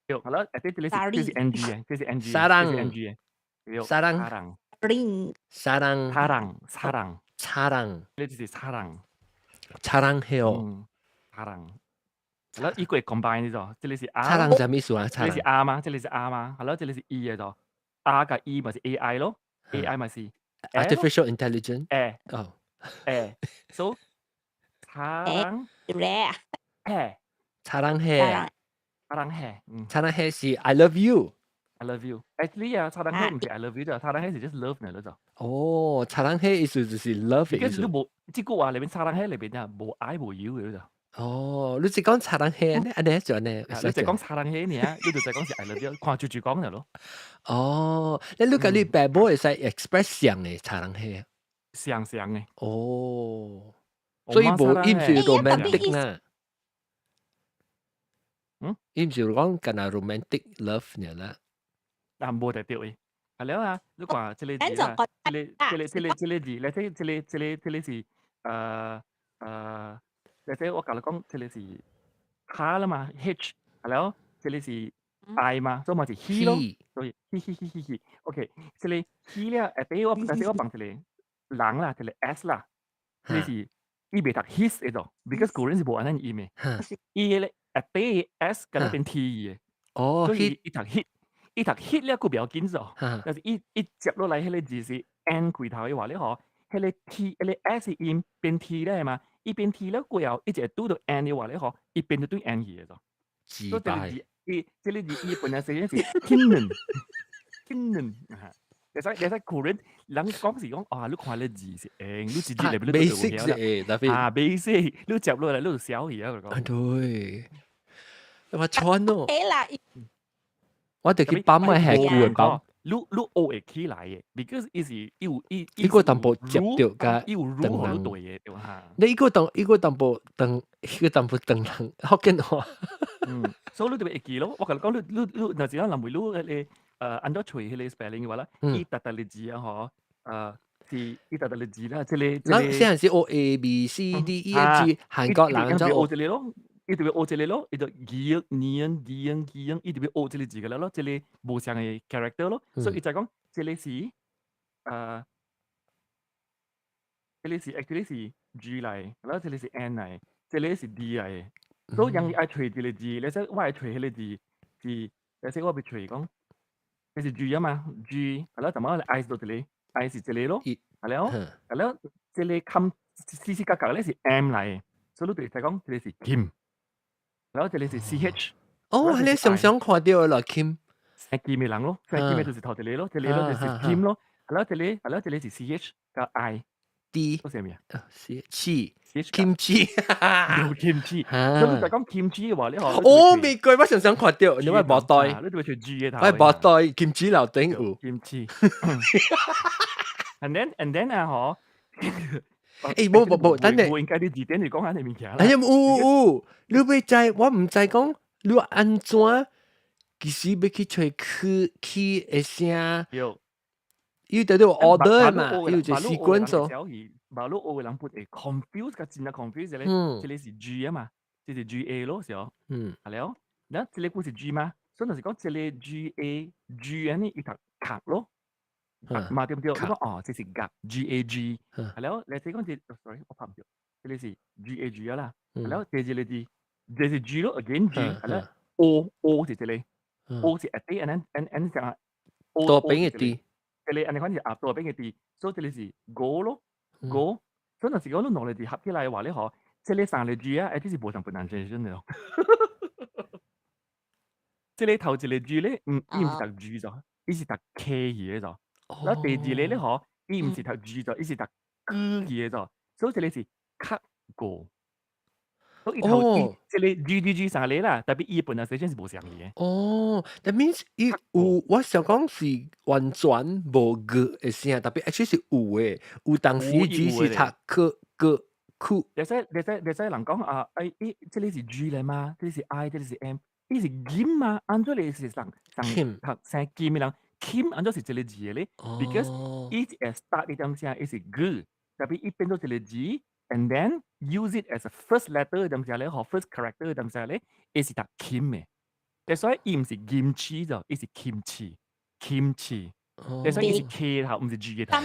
對，係咯，這個是這是 NG 嘅，這是 NG， 사랑 這是 NG 嘅。對， 사랑。 사랑。 사랑，사랑。 사랑。呢就是사랑。 사랑해요。 사랑。係咯，依個 combine 呢就，這個是 R。 사랑 啥物意思啊？這個是 R 嘛？這個是 R 嘛？係咯，這個是 E 嘅就，R 加 E 咪是 AI 咯，AI 咪是 artificial intelligence。誒。哦。誒，so 사랑。해。 사랑해。 사랑해。 사랑해是 I love you。 I love you。Actually 啊，사랑해毋是 I love you 就，사랑해是 just love 呢就。哦，사랑해意思就是 love 意思。你無這句話裏面사랑해裏邊啊，無 I 無 you 嘅就。哦，你只講사랑해呢？按呢就按呢。你就講사랑해呢？你就就講是 I love you，看住住講就咯。哦，你甲你爸母會使 express 上嘅사랑해。上上嘅。哦，所以無伊毋是 romantic 啦。伊毋是講干那 romantic love 呢啦。啊，無就對嘅。係了啊，你看這個字啊，這個這個這個這個字，你睇這個這個這個是你睇我共你講，這個是哈啦嘛，H，係了，這個是 I 嘛，所以嘛是 he 咯，所以 he he he he he，OK，這個 he 了，下底我但是我放一個人啦，一個 S 啦，這個是伊袂讀 his 嘅咯，because 古人是無按呢音嘅，伊咧下底 S 敢若變 T 嘅，所以伊讀 hit。伊讀 hit 了，閣不要緊咗，但是伊伊接落來彼個字是 N 開頭的話咧嗬，彼個 T 彼個 S 音變 T 咧嘛，伊變 T 了過後，伊就會拄到 N 的話咧嗬，伊變到對 N 去嘅咗。自所以這個字，伊這個字伊本來寫是 키는，키는，會使會使可能人講是講啊，你看咧字是會，你直接嚟你就 basic 是特別啊，basic，你接落來你就曉去啊，講。對，我穿咯。欸啦。我就去幫咪係顧問幫。你學會起來嘅，because 伊是伊有伊伊個淡薄接著佮伊有如何對嘅對哈。你伊個當伊個淡薄當伊個淡薄當人福建話。嗯，所以你特別會記咯。我共你講，你你若是講人為你彼個按怎揣彼個 spelling 嘅話啦，伊逐逐個字啊嗬，是伊逐逐個字啦，這個這個。咱現在是學 A B C D E F G，韓國人就學這個咯。伊就欲學這個咯，伊就ㄱ、ㄴ、ㄴ、ㄱ，伊就欲學這個字個了咯，這個無相的 character 咯，所以伊就講這個是這個是 actually 是 G 來，然後這個是 N 來，這個是 D 來，所以人伊愛揣這個字，你說我愛揣彼個字是，你說我欲揣講，這是 G 啊嘛，G，係咯，怎麼 I 到這個，I 是這個咯，係了，係了，這個冚四四角角咧是 M 來，所以你就會使講這個是 Kim。然後這個是 CH。哦，你常常看到啦，Kim。姓金的人咯，姓金的就是頭一個咯，這個咯就是 Kim 咯，係咯，這個係咯，這個是 CH 佮 I。 D。嗰是啥物啊？C H。 Kimchi。有 kimchi。所以你就講 kimchi 的話，你學。哦，未過，我常常看到，你話無對。你就會揣 G 嘅頭。我無對，kimchi 樓頂有。 kimchi。And then 啊，嗬。欸，無無無，等陣。無應該你字典嚟講下你物件啦。哎呀，有有，你欲知，我毋知講你按怎，其實欲去揣去去的聲。有。伊得有 order 嘛，伊有一個 sequence 哦。無你學嘅人本會 confuse 甲真正 confuse 咧，這個是 G 啊嘛，這是 GA 咯，是哦。係了，那這個故是 G 嘛，所以就是講這個 GA G 按呢伊讀卡咯，嘛對毋對？你講哦，這是夾 G A G，係了，你這講這，sorry，我拍毋對，這個是 G A G 啊啦，係了，第二個字，這是 G 咯，again G，係了，O O 是這個，O 是 at and then and and 講 O 多邊嘅 D，這個按呢款是啊多邊嘅 D，所以這個是 go 咯，go，所以若是講你兩個字合起來嘅話咧，嗬，這個三個 G 啊，誒，這是無仝 pronunciation 嘅咯。這個頭一個 G 咧，毋，伊毋是讀 G 咗，伊是讀 K 去嘅咗。然後第二個咧，嗬，伊毋是讀 G 咗，伊是讀 G 去嘅咗，所以這個是較過。所以頭伊這個 G G G 三個啦，特別伊 pronunciation 是無仝嘅。哦，that means 伊有，我想講是完全無 G 嘅聲，特別 actually 是有嘅，有當時 G 是讀 K G Q。你使人講啊，哎，伊這個是 G 嚟嘛？這個是 I，這個是 M。伊是金嘛？按怎你是人人讀姓金嘅人，金按怎是這個字嘅咧？Because 伊會 start 呢點聲，伊是 G，特別伊變做一個字，and then use it as a first letter 點聲咧，或 first character 點聲咧，伊是讀金嘅。所以伊毋是金翅就，伊是金翅，金翅。所以伊是 K 頭，毋是 G 嘅頭。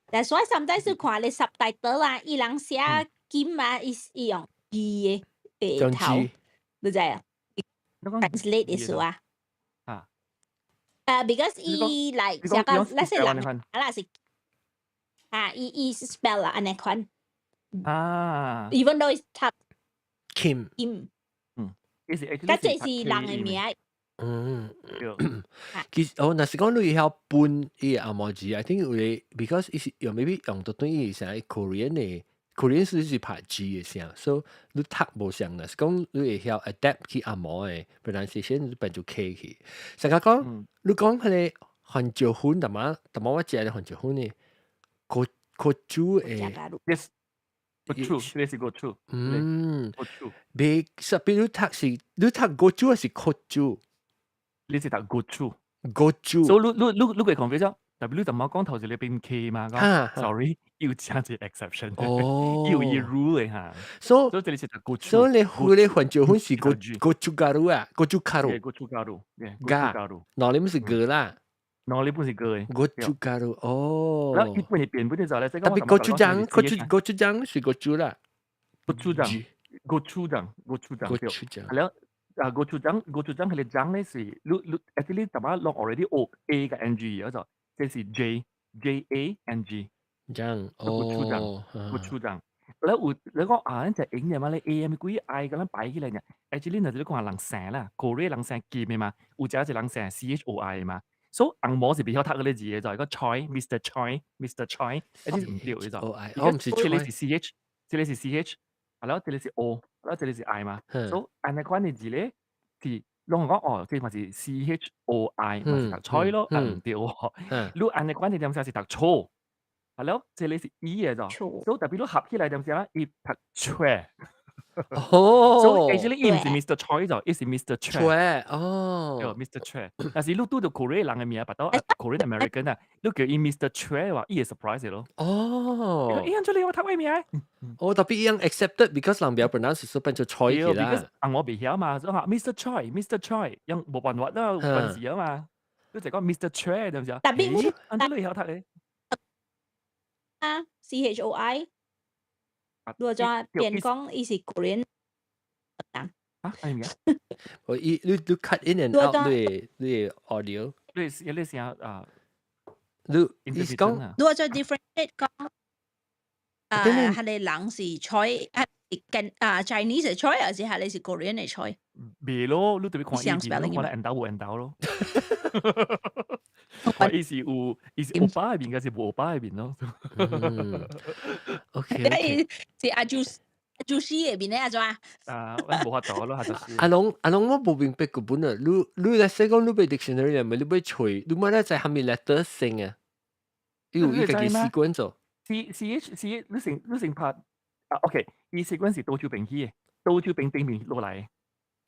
但所以 sometimes 是看你 subtitle 啊，伊人寫金啊，伊伊用 G 嘅頭。你知啊？translate 意思啊？啊，because 伊 like 寫個那些人啊啦是啊，伊伊 spell 啦按呢款啊，even though it's 讀 Kim 金，嗯，伊是這是人嘅名。嗯，其實哦，若是講你曉分伊個紅毛字，I think 有個 because 伊是用 maybe 用到對伊是 Korean 嘅。Korean 是拍 G 嘅聲，所以你讀無像啦，是講你會曉 adapt 去紅毛嘅 pronunciation，你變做 K 去。成日講你講彼個番椒粉，淡仔淡仔我食的番椒粉呢，個個煮的，yes， gochu，這是 gochu，gochu。別實比如讀是你讀 gochu 還是 kochu？你是讀 gochu。 gochu。所以你你你你會 confuse 特別你就冇講頭一個變 K 嘛，講 sorry，要加一 exception，要以 rule 嘅嚇。所以所以這裡是讀 gochu。所以你你番椒粉是 go gochugaru 啊，gochugaru。 gochugaru，加，嗱你唔是個啦。嗱你本是個嘅。 gochugaru，哦。嗱，一般係變本就咧，特別 gochujang，gochu gochujang 是 gochu 啦。 gochujang，gochujang，gochujang。 gochujang。係了。啊，gochujang，gochujang 佢哋醬咧是，你你 actually 淡仔攏 already O A 個 N G 咗就，這是 J J A N G。醬，哦，gochujang，gochujang。你有你講啊，就影嘅嘛？你 A M 幾 I 咁樣擺起來呢？actually 若是你看人姓啦，Korea 人姓金嘅嘛，有一個人姓 C H O I 嘛，所以紅毛是比較讀嗰個字嘅，就係個 Choi，Mr. Choi，Mr. Choi，一啲唔對嘅就。我唔是這個是 C H，這個是 C H，係咯，這個是 O，係咯，這個是 I 嘛。所以按呢款嘅字咧，是攏講哦，這嘛是 C H O I，嘛是讀 Choi 咯，啊唔對喎。你按呢款嘅點寫是讀錯。係咯，這裡是 E 嘅就，所以特別你合起來點寫啦，伊讀 Choi。哦，所以 actually 伊毋是 Mr. Choi 就，伊是 Mr. Choi 哦，對，Mr. Choi。但是你拄著 Korean 人嘅名，白到 Korean American 啊，你叫伊 Mr. Choi 話，伊會 surprise 咯。哦，伊按怎你我讀我名？哦，特別伊樣 accepted because 人袂 pronounce 所以變做 Choi 去啦。啊，我袂曉嘛，所以話 Mr. Choi，Mr. Choi，樣無辦法啦，有時啊嘛，你就講 Mr. Choi 對唔對？特別按怎你曉讀嘅？啊，C H O I。如果怎變講伊是 Korean 人。啊，係咪啊？我伊你你 cut in and out 你你 audio。你你聲啊？你你是講？如果再 differentiate 講，啊，係你人是 Choi，係跟啊 Chinese 嘅 Choi，還是係你是 Korean 嘅 Choi？別咯，你特別看伊面，看咧 N 兜無 N 兜咯。看伊是有，伊是歐巴嘅面，還是無歐巴嘅面咯？OK，是阿朱阿朱西嘅面咧，阿怎啊？啊，我無法度咯，阿朱阿龍阿龍，我無明白個本啊！你你來說講，你欲 dictionary 係咪你欲揣？你乜咧在下面 letter 先啊？伊有伊家己習慣做。 C C H C，你先你先拍啊？OK，伊習慣是倒手邊起嘅，倒手邊頂面落來。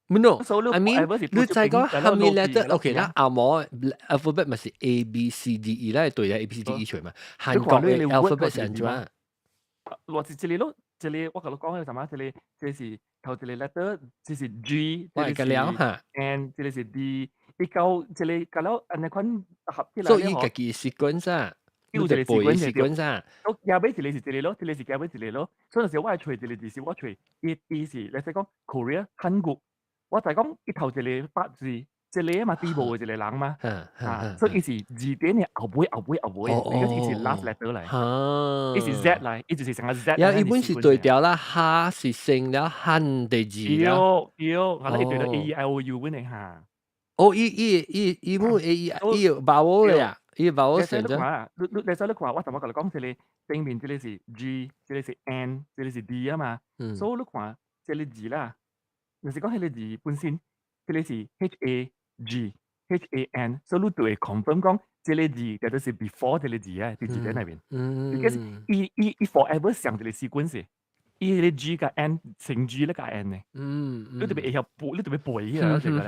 No，I mean 你知講蝦米 letter？OK 啦，紅毛 alphabet 咪是 A B C D E 啦，對啊，A B C D E 出嘛。韓國嘅 alphabet 是按怎？我是這裡咯，這裡我共你講嘅什麼？這裡這是頭一個 letter，這是 G，這個了哈，N，這個是 D，伊到這個甲了按呢款合起來。所以家己 sequence 啊，有一個 sequence 啊。我加尾一個是這個咯，這個是加尾一個咯。所以時我愛揣一個字是我揣伊伊是，例如講 Korea 韓國，我就講伊頭一個八字，一個嘛，底無一個人嘛，啊，所以伊是字典的後尾後尾後尾，伊個是 last letter 來，伊是 Z 來，伊就是成個 Z。呀，伊本是對調啦，哈是成了漢的字啦。對對，我伊對了 A E I O U 本來哈。哦，伊伊伊伊本 A E 伊有 vowel 呀，伊 vowel 成咗。你你你使你看，我頭先共你講這個頂面這個是 G，這個是 N，這個是 D 啊嘛。所以你看這個字啦，就是講彼個字本身，這個是 H A。G H A N，所以你就會 confirm 講這個字就就是 before 這個字啊，佇字典內面。Because 伊伊伊 forever 上一個 sequence，伊個 G 佮 N 成 G 咧佮 N 呢。你特別會曉背，你特別背起來。這個。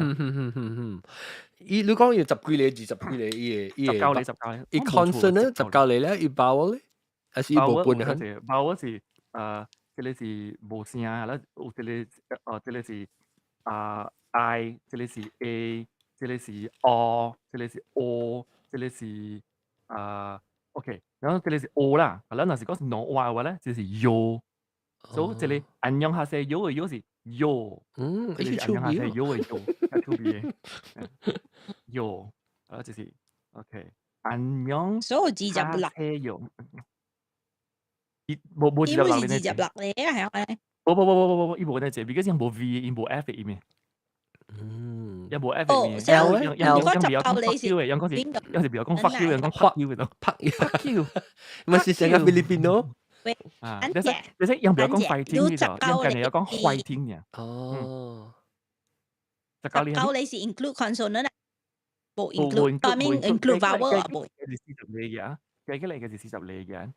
伊你講要十幾個字，十幾個伊個伊個。十九個，十九個。伊 consonant 十九個咧，伊 vowel 咧，還是伊無分啊？vowel 是這個是無聲啦，有這個這個是啊 I，這個是 A。這個是 O，這個是 O，這個是啊 OK，然後這個是 O 啦，啊，咱若是講是挪話的話咧，就是 U，所以這個안녕하세요的 요 是 요，這個是안녕하세요的 요，較趣味的 요，啊，就是 OK，안녕 所以26， 요，伊無無26 二十六咧，係咪？無無無無無無，伊無那這，because 伊無 V，伊無 F 的音的。有無 F 哦， L 咧，L 講十九你是邊個？有時比較講 fuck you，講 fuck you 嘅 fuck you，咪是成個 Filipino。啊，你識你識，用比較講 fighting 呢就，用近嚟有講 fighting 嘅。哦，十九你是 include consonant 啊？無 include，I mean include vowel 啊？無。是40個嘅，計起嚟嘅是40個嘅。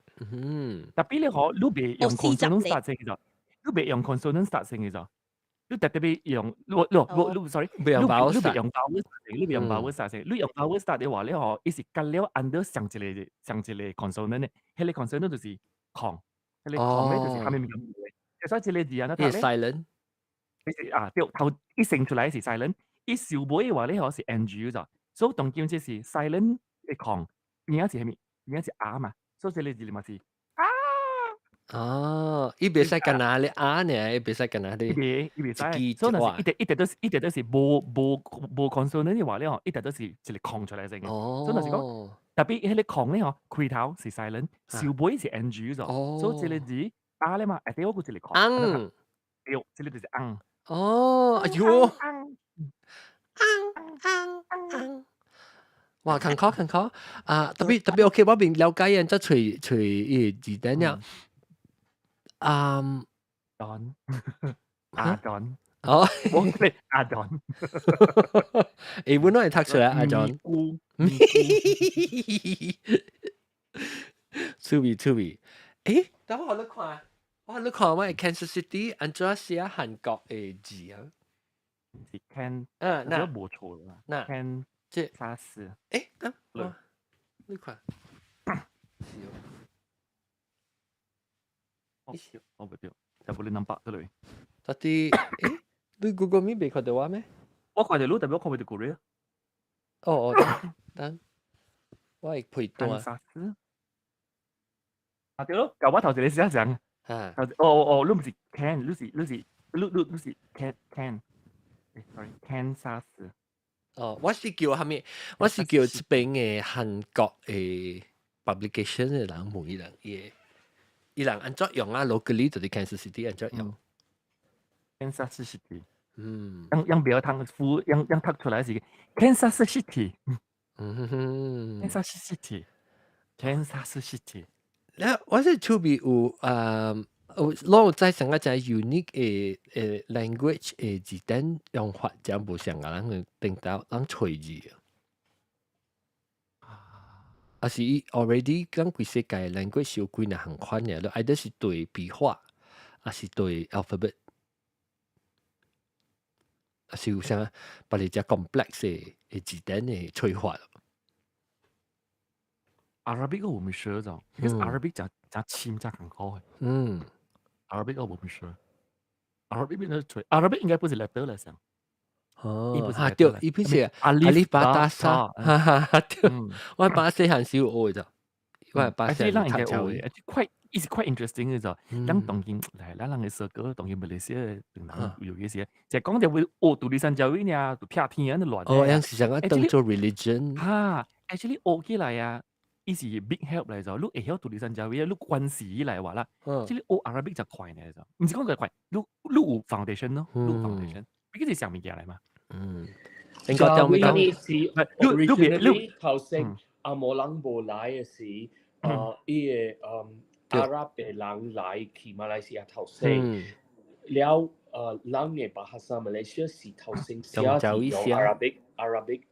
Tapi 你可你袂用 consonant start 先嘅，你袂用 consonant start 先嘅就。你特別用，你你你 sorry，你用 vowel 你用 vowel，你用 vowel start 先，你用 vowel start 的話，你嗬，伊是隔了 under 上一個上一個 consonant 的，彼個 consonant 就是空，彼個空咧就是蝦米物件無的，所以這個字啊，你睇咧，silent，是啊，對，頭一生出來是 silent，伊收尾的話咧嗬是 ng 咗，所以當今這是 silent 的空，邊仔是蝦米？邊仔是啊嘛，所以這個字嘛是。哦，伊袂使干那咧啊呢，伊袂使干那咧，伊袂伊袂使，所以若是一直一直都是一直都是無無無 consonant 的話咧吼，一直都是一個空出來先嘅。所以若是講，特別彼個空咧吼，開頭是 silent，收尾是 ng 咗，所以這個字啊咧嘛，下底我閣一個空。紅，對，這個就是紅。哦，哎喲，紅紅紅。哇，艱苦艱苦啊！特別特別 OK，我變了解人，則揣揣伊個字典了。嗯， Don，阿 Don，哦，我對阿 Don，誒，本來係讀出來阿 John，趣味趣味，誒，等我你看，我你看我 Kansas City 按怎寫韓國的字啊？是 Can，嗯，那無錯啦，那 Can 這啥事？誒，等，你看，是哦。我唔對，就冇你 nampak 得嚟。到底，誒，你 Google Meet 未看到我咩？我看到你，特別我看唔到 Korea。哦哦，等，我會配段。啥事？啊對咯，舊我頭一個寫上。啊。哦哦哦，你唔是 can，你是你是你你你是 can can。sorry，can 啥事？哦，我是叫蝦米？我是叫這邊的韓國的 publication 的人問伊人，伊伊人按怎用啊？locally 就是 Kansas City 按怎用？Kansas City，樣樣不要讀符，樣樣讀出來是 Kansas City，Kansas City，Kansas City。那我是厝邊有啊，有攏有在上個只 unique 的的 language 的字典用法，真無相共人頂頭人揣字。啊是伊 already 講規世界 language 有幾若項款嘅，你either 是對筆畫，還是對 alphabet。是有啥別個只 complex 的字典的催化。 Arabic 我冇學咗，because Arabic 真真深真艱苦嘅。Arabic 我冇學，Arabic 邊度吹？Arabic 應該不是 letter 嚟上。哦，嚇對，伊本是 alif ba ta sa，哈哈哈對，我把細漢時有學的，我把細漢應該學的，quite 伊是 quite interesting 嘅就，咱當今來咱人嘅社交，當今馬來西亞人有嘅時，就講就會學 tulisan Jawi 呢，就拆天啊，亂。哦，樣是想講當做 religion。哈，actually 學起來啊，伊是 big help 嚟就，你會曉 tulisan Jawi，你關係來話啦，這個學 Arabic 就快呢就，毋是講佢快，你有 foundation 咯，你有 foundation，畢竟是上物件來嘛。應該當咪講，是 originally 頭先紅毛人無來嘅時，伊個阿拉伯人來去馬來西亞頭先，了人嘅 Bahasa Malaysia 是頭先寫是用 Arabic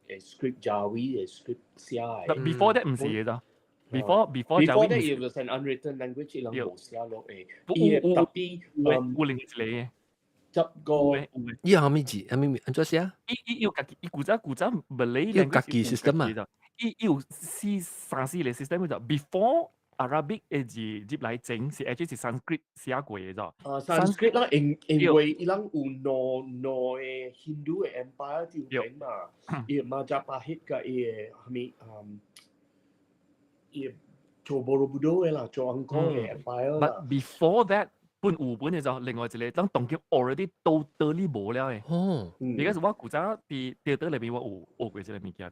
嘅 script Jawi 嘅 script 寫嘅。 But before that 毋是嘅咋，before before that it was an unwritten language，伊人無寫落去。伊個特別有另一個嘅。十個，伊係咩字？係咩？按怎寫？伊有家己，伊古早古早 Malay 有家己 system 啊？伊有四三四個 system 就 before Arabic 嘅字入來整是 actually 是 Sanskrit 寫過嘅咋。啊，Sanskrit 啦，因為伊人有兩兩個 Hindu 嘅 empire 就邊嘛，伊 Majapahit 甲伊個啥物伊做 Borobudur 嘅啦，做紅光嘅 empire 啦。 But before that 本有本嘅就另外一個，當當叫 already totally 無了嘅。而家我古早佇佇倒裏邊我有學過這個物件。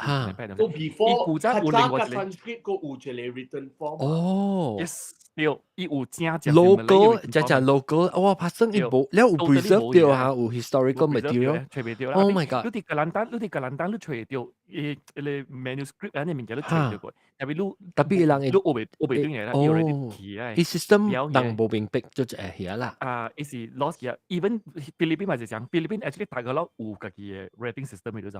都 before 古早有另外一個 Sanskrit 個有一個 written form。哦。 Yes，對，伊有正正 local，只只 local，哇，發生伊無，了有 preserve 掉嚇，有 historical material。揣袂著啦。 Oh my god！你佇格蘭丹，你佇格蘭丹，你揣會著伊彼個 manuscript 啊，那物件你揣著過。特別你特別人你學袂學袂轉來啦，伊 already 去啊。伊 system 人無明白就會遐啦。啊，伊是 lost 去啊。Even 菲律賓嘛是講，菲律賓 actually 大家攏有家己的 writing system 嘅就。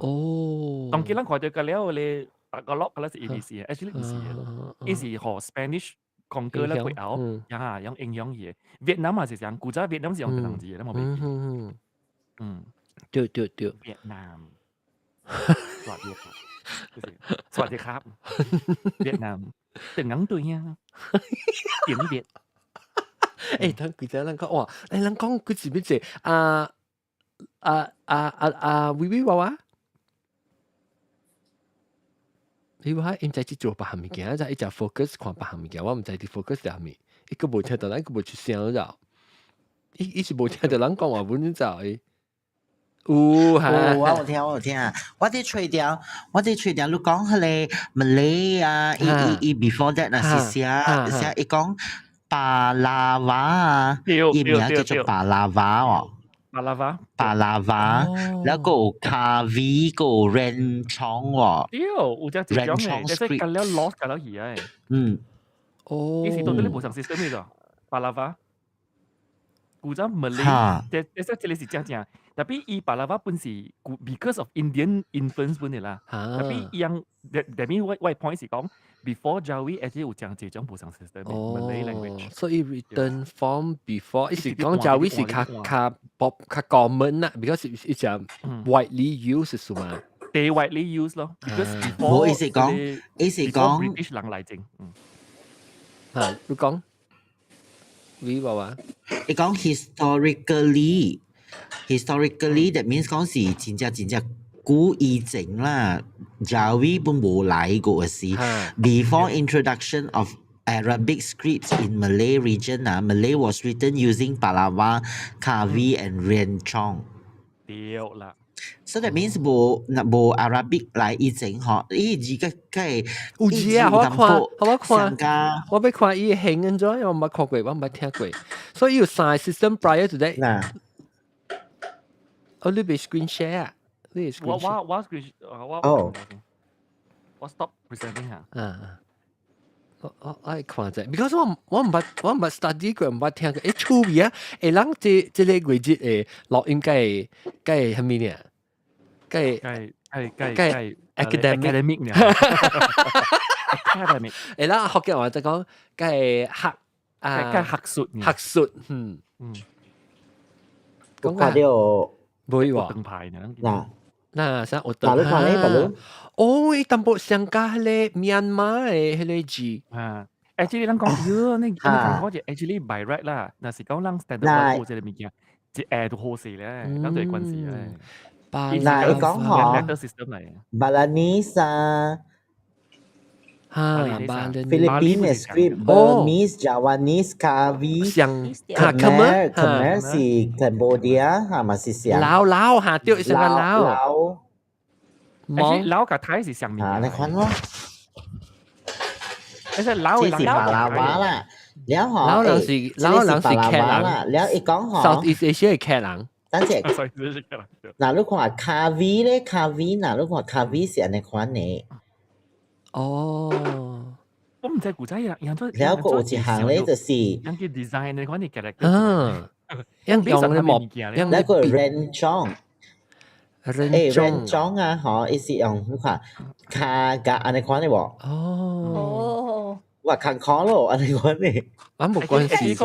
當今咱看著個了咧，大家攏可能是 A B C，actually 毋是嘅，伊是予 Spanish conquer 了過後，呀，用影響伊的。越南嘛是講，古早越南是用檳字的，咱無袂記。對對對。越南。สวัสดีครับสวัสดีครับ越南等人對呀，點點。欸，等佢只人講哇，欸，人講佢是邊隻啊啊啊啊啊，微微娃娃，你話毋知去做別項物件，就一直 focus 看別項物件，我毋知佇 focus 啥物，伊閣無聽到人，閣無出聲了，伊是無聽到人講話本就伊。有哈，有我有聽，我有聽。我佇揣著，我佇揣著，你講彼個 Malay 啊，伊伊伊 before that 若是寫寫伊講巴拉瓦啊，伊名叫做巴拉瓦哦。巴拉瓦，巴拉瓦，然後閣有 Kavi，閣有 Rencong 哦。對，有隻這種嘅，即係隔了 lost 隔了去啊。哦。伊是到底你無上 system 嘅咋？巴拉瓦。古早 Malay，這這個是正正，tapi 伊巴拉瓦本是 because of Indian influence 本的啦。tapi 伊樣，that mean 我 point 是講，before Jawi actually 有講這種無上 system Malay language。所以 written form before，伊是講 Jawi 是較較 pop 較 common 啦，because 伊只 widely used 是嘛？對 widely used 咯，because before 無意思講，意思講 British 人來整。嚇，你講。你話話？你講 historically，historically that means 講是真正真正古以前啦，Jawi 本無來過嘅時，before introduction of Arabic scripts in Malay region 啊，Malay was written using Palawa, Kavi and Rencong。對啦。 So that means 無若無 Arabic 來以前吼，伊字個個有字啊！我看，我看，我欲看伊形按怎，我毋捌看過，我毋捌聽過。所以有三個 system prior to that。嗱，哦，你欲 screen share 啊？你 screen 我我我 screen 我我 stop presenting 下。啊。我愛看者，because 我毋捌 study 過，毋捌聽過。欸，趣味啊！欸，人這個月節的錄音該該啥物呢？該該該該 academic academic 呢？academic。欸，咱福建話就講該學啊，該學術學術，嗯。我看著無喎。燈牌呢？嗱，嗱，啥我嗱，你看咧，白佬。哦，伊淡薄相加彼个 Myanmar 的彼个字。啊，actually 咱講，喲，你講講就 actually by right 啦，若是講咱 standard 學這个物件，一下就好勢咧，咱就會關係咧。嗱，伊講嗬 letter system 嚟。 Balinese 啊。哈，Philippine script、Burmese、Javanese、Kavi、像 Khmer、 Khmer 是 Cambodia 嚇嘛是像。老老嚇，對，上個老。老。老佮泰是上面。啊，你看咯。其實老這是馬來話啦，了嗬，老人是老人是客人啦，了伊講嗬，Southeast Asia 係客人。等陣，嗱，你看卡威咧，卡威嗱，你看卡威是按呢款的。哦，我毋知古仔啊，了個有一項咧就是，人叫 design 你看你 character，嗯，用用咧木，那個 Rencong，誒 Rencong 啊，嗬，伊是用你看卡甲按呢款的無？哦，哇，看看咯，按呢款的。啊，無關係。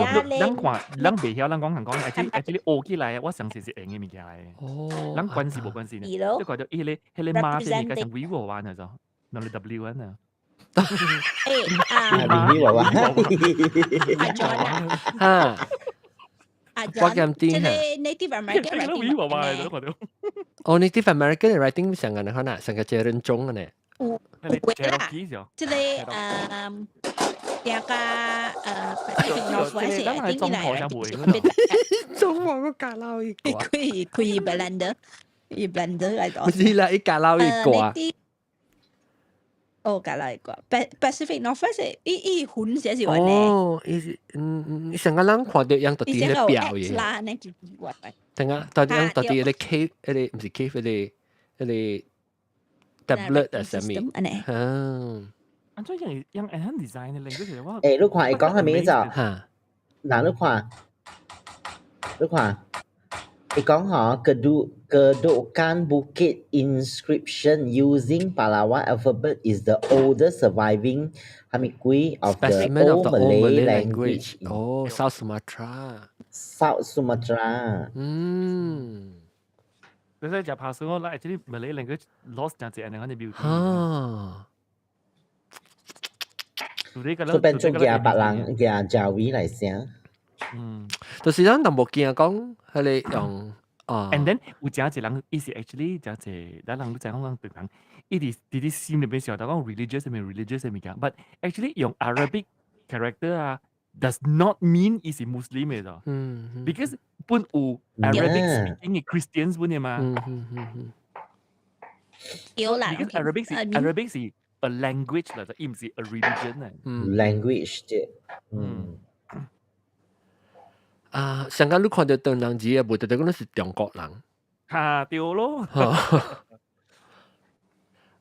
咱看，咱袂曉，咱講人講，actually 學起來，我相信是會用的物件來。哦，咱關係無關係呢？你看到伊個彼個馬是物件像威娃娃那種，那個 W 啊。誒啊！威娃娃。阿 John 啊，阿 John，這個 Native American writing 威娃娃嚟，看到。哦，Native American writing 上個可能上個這人種呢。有有啦，這個嗯。定個Pacific Northwest 頂起來，中華個教老一個，開開 blender，伊 blender 來到。不是啦，伊教老一個。哦，教老一個 Pacific Northwest，伊伊粉寫是話呢？哦，伊是嗯嗯，上個人看到樣特啲咧表嘅。啦，呢就話。等下，到底樣到底咧 cave，彼個毋是 cave，彼個彼個 tablet 啊，啥物？嗯。安怎樣用按 design 的 language 我？誒，你看伊講啥物就？嗱，你看，你看，伊講嗬，Kedukan Bukit inscription using Palawa alphabet is the oldest surviving 係咪鬼 of the Specimen of old the old Malay Malay language? Language. 哦，South Sumatra。 South Sumatra。嗯。你使食拍算我啦，actually Malay language lost 真濟按呢款的 beauty。哈。就變做舉別人舉 Jawi 來寫。嗯，就是咱淡薄驚講，彼个用啊。 And then 有真濟人，伊是 actually 真濟，咱人都知講人對人，伊佇心裏面想到講 religious 物 religious 物件，but actually 用 Arabic character 啊，does not mean 伊是 Muslim 的咋。Because 本有 Arabic speaking 的 Christians 本的嘛。有啦。 Because Arabic 是 a language 啦，伊毋是 a religion 啊。language 啫。嗯。啊，上間你看到唐人字啊，無特別講你是中國人。嚇對咯。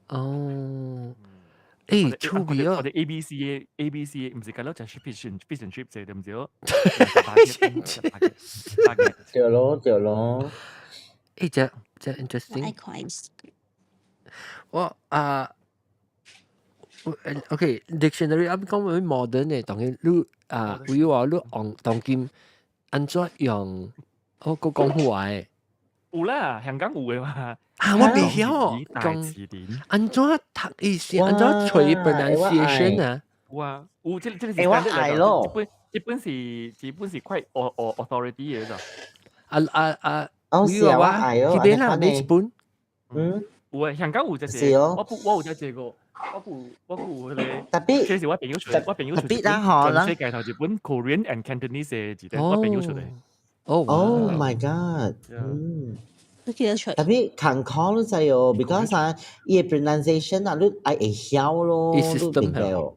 哦。誒，趣味啊！我哋 A B C A A B C 毋是計到就 fish and chips 對毋對？ fish and chips。對咯對咯。誒，這這 interesting。我啊。OK，dictionary 啱講 modern 嘅，當然你啊，有話你用當今按怎用？我個講話嘅。有啦，香港有嘅嘛。啊，我未曉講按怎讀意思，按怎揣 pronunciation 啊？有啊，有這這個是我愛咯。這本是快 authority 嘅咋。啊啊啊！哦，是啊，我愛哦。去邊啦？買一本？嗯。有啊，香港有這個，我有這這個。我有彼個，特別這是我朋友出，我朋友出特別啦，嗬，全世界頭一本 Korean and Cantonese 的字典，我朋友出的。哦，Oh my God，嗯，都記得出。特別艱苦你知哦，because 啊，伊的 pronunciation 啊，你愛會曉咯，你明白哦。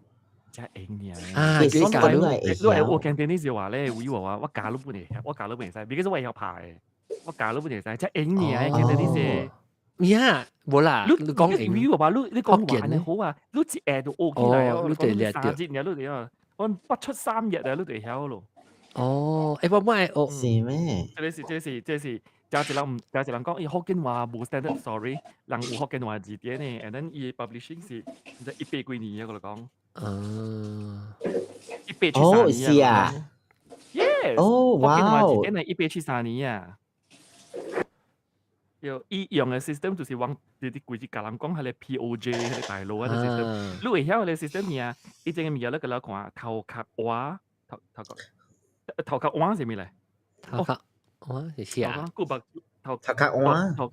真會爾啊，幾教你你係學 Cantonese 話咧，有話我教你本會，我教你本會使，because 我會曉拍的，我教你本會使，真會爾 Cantonese。呀，無啦，你你講英，你話你你講話呢好啊，你一下就學起來哦，你就叻三節爾，你就啊，我不出3日啊，你就會曉咯。哦，欸，我我愛學。是咩？這個是，真濟人毋，真濟人講，伊福建話無 standard，sorry，人有福建話字典呢，and then 伊 publishing 是毋知一百幾年啊，我就講。173年哦，是啊。 Yes。哦，福建話哇字典係173年啊。有伊用嘅 system 就是往啲啲規矩教人講係個 POJ 係個大陸啊個 system。你會曉個 system 爾？伊這個物件你個來看頭殼碗頭頭殼頭殼碗是咩嚟？頭殼碗是啥？古白頭頭殼碗頭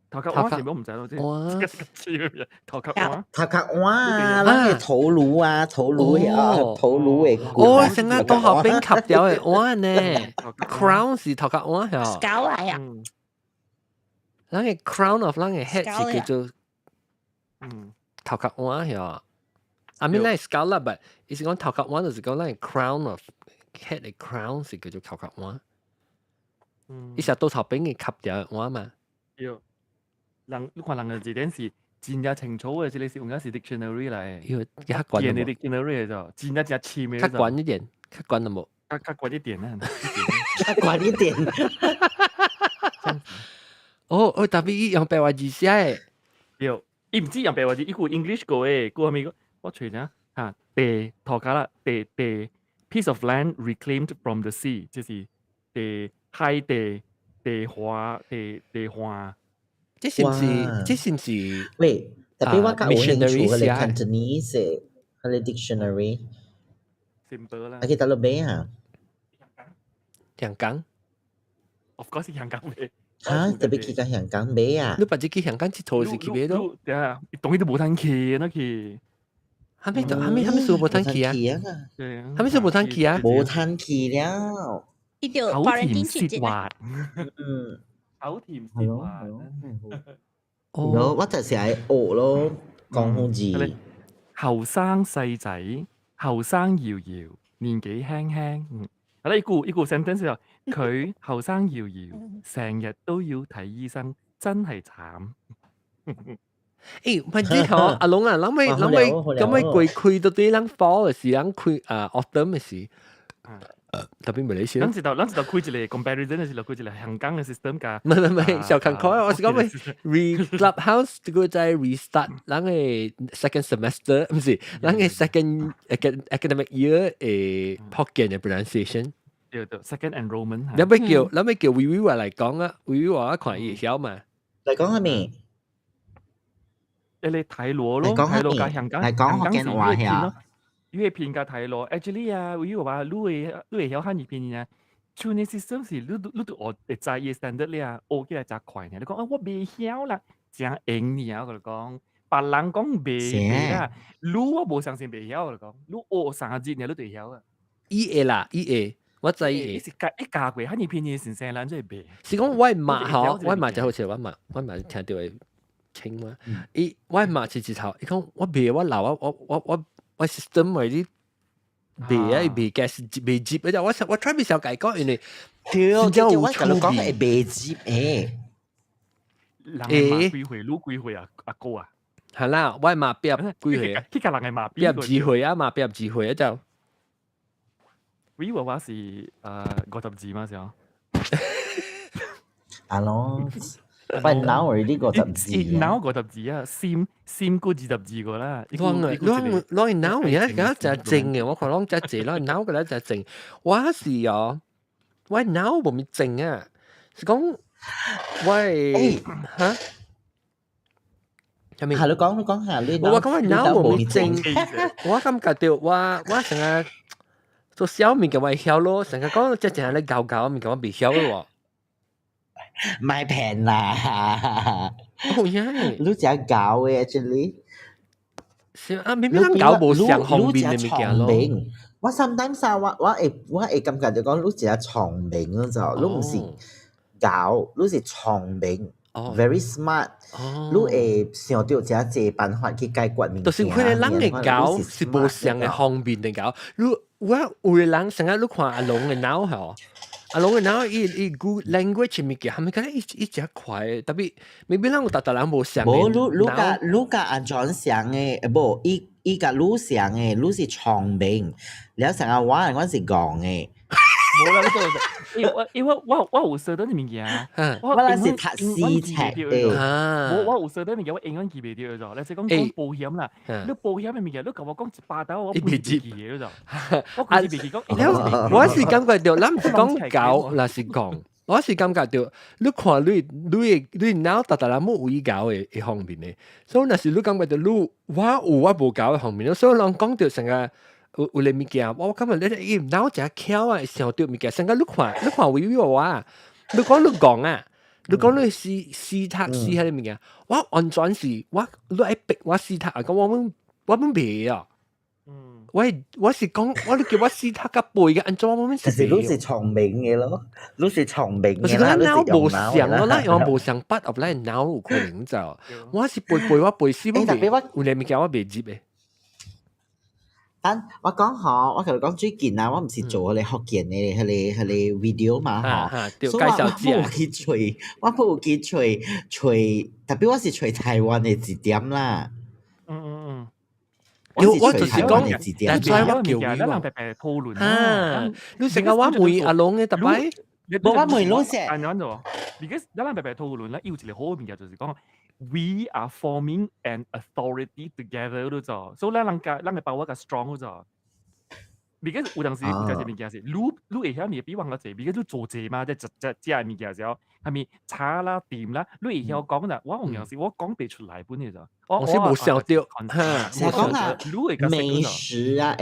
頭殼碗是咩？我唔知咯，這個字咩？頭殼碗頭殼碗啊，咱個頭顱啊，頭顱啊，頭顱的骨。哦，成日都學邊吸掉的碗呢？Crown 是頭殼碗係。 Skull 嚟啊！咱個 crown of 咱個 head 是叫做頭殼碗係。I mean 咱 skull 啦，but 意思講頭殼碗就是講咱個 crown of head 的 crown 是叫做頭殼碗。伊是倒頭邊嘅吸掉碗嘛。對，人你看人嘅字典是真正清楚嘅，這個是用嘅是 dictionary 嚟。因為較懸嘅 dictionary 就真正真深嘅。較懸一點，較懸就冇。較較懸一點啊。較懸一點。哦哦，特別伊用白話字寫嘅。對，伊毋止用白話字，伊有 English 過嘅，過蝦米個？我揣者嚇地塗骹啦，地地 piece of land reclaimed from the sea，就是地海地地花地地花。這是毋是？這是毋是？喂，特別我較有興趣嘅 Cantonese 佢個 dictionary。 Simple 啦。啊，去佗落買啊？香港？Of course 是香港買。嚇！特別去到香港買啊？你別去香港佚佗是去買咯？對啊，伊當然都無通去，那去。哈咪哈咪哈咪數無通去啊？哈咪數無通去啊？無通去了。伊就口甜舌滑。口甜舌滑。哦，我就是愛學咯，講好字。後生細仔，後生搖搖，年紀輕輕。嗯，係啦，呢句呢句 sentence 就佢後生搖搖，成日都要睇醫生，真係慘。誒，唔係之後阿龍啊，諗起諗起咁咪季開到啲人 fall 嘅時，人開啊 autumn 嘅時，特別唔理先。咱知道，咱知道開一個 comparison 嘅時候，開一個香港嘅 system 㗎。唔係唔係，小看開，我是講咪 re clubhouse 這個在 restart，咱嘅 second semester 唔是，咱嘅 second academic year 嘅福建嘅 pronunciation。對對，second enrollment。你咪叫，你咪叫維維話嚟講啊，維維話看伊會曉嘛？嚟講係咩？誒，你睇羅咯，睇羅加香港，嚟講福建話呀。粵拼加泰羅，actually 啊，維維話你會曉漢語拼音啊？像你 system 是你都學會知伊 standard 咧啊，學起來真快呢。你講啊，我袂曉啦，真應你啊！我同你講，別人講袂袂啊，你我無相信袂曉，我講，你學3日你都會曉啊。伊會啦，伊會，我知伊會。是加一加過漢語拼音先生，咱就會袂。是講我媽吼，我媽就好似我媽，我媽聽到會清嘛。伊我媽是一頭，伊講我袂，我老啊，我 system 咪啲袂啊，袂 get 袂接，我我 try 未想解講，因為對，對，我同你講係袂接誒。人嘅媽幾歲？你幾歲啊？阿哥啊？係啦，我媽畢業幾歲？去個人嘅媽畢業幾歲啊？媽畢業幾歲啊？就我以為我是52嘛，是啊。阿龍，喂，now already 52 now 52啊，閃閃過22個啦。攏攏攏 now 而家而家真正嘅，我看攏真濟，攏 now 個咧真正。我是哦，我 now 無咪正啊，是講我嚇。係你講你講下，你我講我 now 無咪正，我感覺到我成日做小物件我會曉咯，成日講即係咧搞搞物件我未曉咯。賣平啦！哦耶！你真搞嘅，actually。是啊，明明咱搞無相方便嘅物件咯。我 sometimes 啊，我會感覺就講，你真聰明嗰就，你毋是搞，你是聰明，very smart。你會想到真濟辦法去解決物件。就是佢哋人嘅搞是無相嘅方便嘅搞。你我有個人成日你看阿龍嘅腦吼。阿龍嘅腦伊伊 good language 物件，係咪覺得伊伊真快？特別明明咱有逐逐人無相嘅。無，你佮阿 John 相嘅，無，伊伊佮你相嘅，你是聰明，了成日我是戇嘅。無啦，你做因為我有學到啲物件，我那是讀四冊嘅。我有學到物件，我英文記袂著咗。你係講講保險啦，你保險嘅物件，你共我講100道，我袂記嘅咗。我規袂記講。我是感覺到，咱毋是講搞，那是講。我是感覺到，你看你腦逐逐人冇有伊𠢕的一方面的，所以若是你感覺到你我有我無𠢕的方面，所以人講到成個有有個物件，我感覺你伊腦誠巧啊，想到物件，成個你看微微我，你講你講啊，你講你死死讀死彼個物件，我完全是我你愛逼我死讀啊，講我們袂啊。我是講，我你叫我死讀甲背嘅，按怎我們其實你是聰明嘅咯，你是聰明嘅啦，你腦無相咯，咱用無相筆入來腦有可能就，我是背背我背死，我袂有個物件我袂入的。但我講嗬，我同你講最近啊，我毋是做彼個福建的彼個 video 嘛嗬，所以我無去揣，我無去揣揣，特別我是揣台灣的字典啦。我就是講，但係我叫你咱白白討論啊！你成日我問阿龍嘅特擺，無我問老師。按怎做？because 咱人白白討論咧，有一個好物件就是講，we are forming an authority together 都做，所以咱人家咱嘅把握較 strong 都做。because 有當時有陣時物件是，你會曉物比我較濟，because 你做濟嘛，即係食食物件時候，係咪炒啦甜啦，你會曉講啦。我有陣時我講袂出來本嘅就，我是無想到，成講啊，美食啊，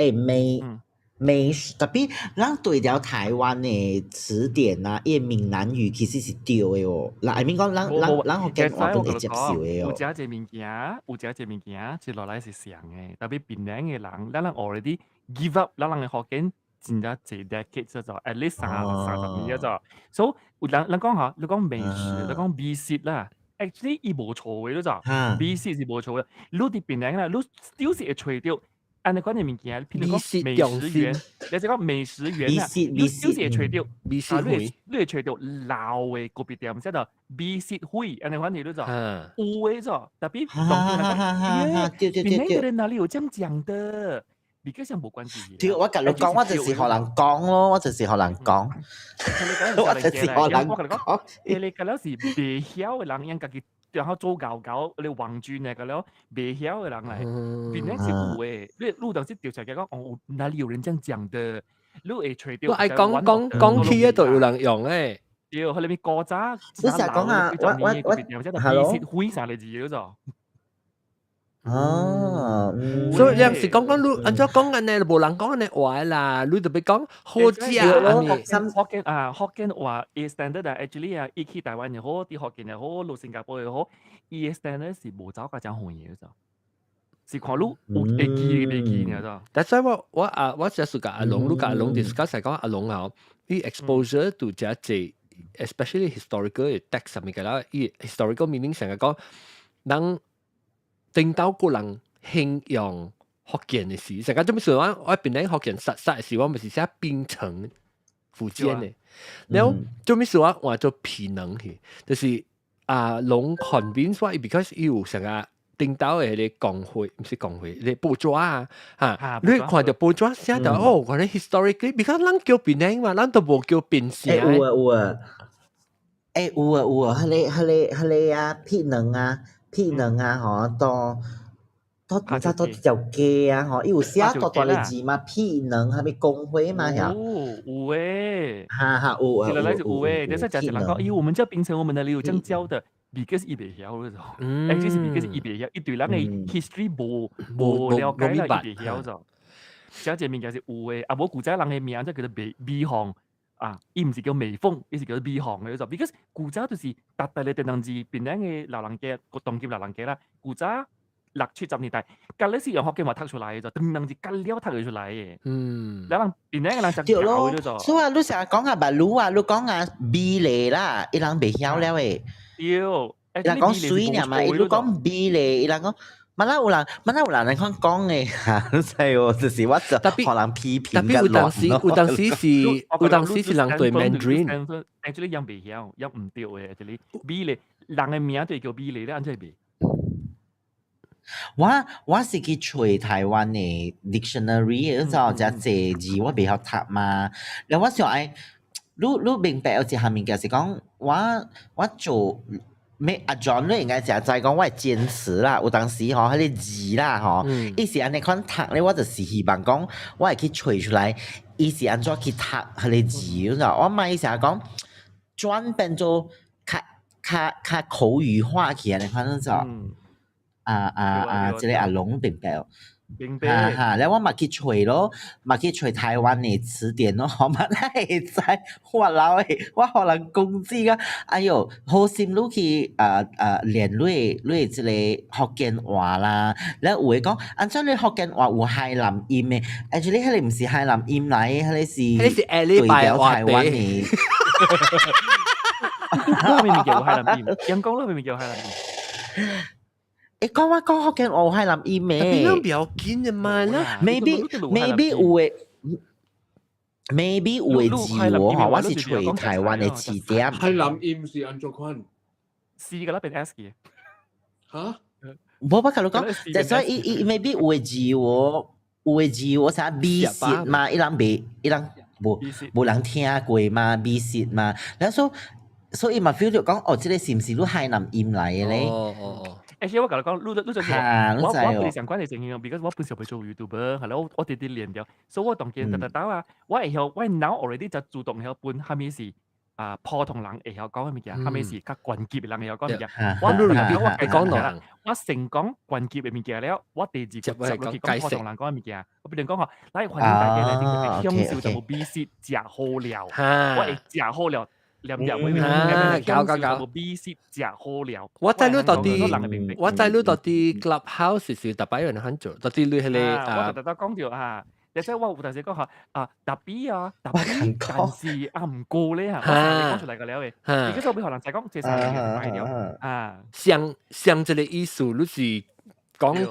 美食特別咱對著台灣的詞典啊，伊閩南語其實是對的哦。嗱，I mean 講咱福建話都會接受的哦。有食一個物件，有食一個物件，接落來是像的，特別檳城的人，咱人 already give up，咱人的福建真正濟 decades 咗，at least 30年咗。所以有人人講嚇，你講美食，你講美食啦，actually 伊無錯的，你知？美食是無錯的，你佇檳城啦，你 still 是會揣著。按呢款的物件，譬如講美食園，你就講美食園啊，你就是會揣著，美食會，你會揣著老的咖啡店，叫做美食會，按呢款的你知？有的咗，特別當地人，檳城的人哪裡有這樣講的？比較上無關係。對，我共你講，我就是予人講咯，我就是予人講，我就是予人講。你個了是袂曉的人，𪜶家己然後做牛狗，你王軍那個了，袂曉的人來，檳城是有的。你當時調查講，哦，哪裡有人這樣講的？你會揣著。我愛講講講起都有人用誒。對，佢裏面古早，你成日講啊，我，hello，美食會啥個字嗰種。哦，所以有時講講你按怎講按呢，無人講按呢話啦，你特別講好食啊。福建啊，福建話伊 standard 啊，actually 啊，伊去台灣又好，佇福建又好，落新加坡又好，伊 standard 是無走甲誠遠嘅就，是看你有會記袂記爾咋。但係我啊，我只是共阿龍，你共阿龍 discuss 係講阿龍啊，伊 exposure to 這濟，especially historical text 上面嘅啦，伊 historical meaning 成日講，人頂到個人興用福建的時，成個做咩事我我檳城福建實實的時，我咪是寫檳城福建的，然後做咩事我換做檳城去，就是啊，攏 convince 我，because 伊有成個頂到的彼個工會，毋是工會，彼個報紙啊，嚇，你看著報紙寫著哦，原來 historically，because 咱叫檳城嘛，咱都無叫檳城。欸，有啊有啊，欸有啊有啊，彼個啊，檳城啊。檳城啊，吼，到到到到一條街啊，吼，伊有寫大大个字嘛，檳城啥物公會嘛，有有誒，哈哈有啊，有來是有誒，但是誠濟人講，咦，我們叫檳城，我們哪裡有這樣叫的？because 伊袂曉嗰種，actually 是 because 伊袂曉，伊對咱的 history 無了解啦，伊袂曉咗。寫一個物件是有誒，啊無古早人的名就叫做美美鳳啊，伊毋是叫美鳳，伊是叫做美鳳嘅嗰種。because 古早就是逐逐個電動字檳城的老人家，個當今老人家啦，古早六七十年代，隔咧是用福建話讀出來嘅，就當當是隔了讀出來嘅。咱人檳城的人就對咯，所以啊，你成日講啊白魯啊，你講啊美麗啦，伊人袂曉了誒。對，伊人講水爾嘛，伊你講美麗，伊人講。馬拉有人，馬拉有人來講講的哈，你知無？就是我就特別予人批評特別有當時，有當時是人對 Mandarin。 actually 樣袂曉，樣毋對的，actually 美麗，人的名就叫美麗咧，按怎會袂？我是去揣台灣的 dictionary，你知道，誠濟字我袂曉讀嘛。然後我想愛，你明白有一項物件是講，我做。咩阿 John 你應該誠知講我會堅持啦，有當時吼，彼個字啦吼，伊是按呢款讀咧，我就是希望講，我會去揣出來，伊是按怎去讀彼個字，你知道？我媽伊成日講，轉變做較較較口語化起來，你看到就啊啊啊，這個阿龍明白。明白。哈哈，แล้ว我嘛去揣咯，嘛去揣台灣的詞典咯，我嘛哪會知？我老的，我予人講這個，哎喲，好心你去啊啊練你這個福建話啦，แล้ว有的講，按怎你福建話有海南音的？Actually，彼個毋是海南音來的，彼個是彼個是下禮拜對調台灣的。我明明叫海南音，陽光咯明明叫海南音。欸，講我講福建話有海南音咩？咩？比較緊的嘛啦。 Maybe 有的，maybe 有的字我吼，我是揣台灣的詞典。海南音是按怎款？C 個啦變 S 嘅。嚇？無我共你講，就所以伊伊 maybe 有的字我，有的字我啥美食嘛，伊人袂，伊人無無人聽過嘛，美食嘛，然後所以嘛 feel 到講，哦，這個是毋是你海南音來的咧？哦哦哦。 而且我共你講，你你就是我我本相關的情形，because 我本身欲做 YouTuber，係啦，我直直練掉，所以我當見特特到啊，我會曉，我腦 already 就自動曉分，啥物是啊普通人會曉講的物件，啥物是較高級的人會曉講的物件。我我講到我先講高級的物件了，我第二個接落去講普通人講的物件。我比如講吼，來歡迎大家來享受一個美食，食好料，我會食好料。念念會搞搞搞，美食食好料。我知你到底，我知你到底 Clubhouse 是特擺有人肯做，到底你彼個啊？我特特講著啊，而且我有陣時講嚇啊，特別啊，特別，但是啊毋過咧嚇，我講出來個了嘅，而家就俾學人仔講，這三個賣掉啊。像像這個意思，你是講幾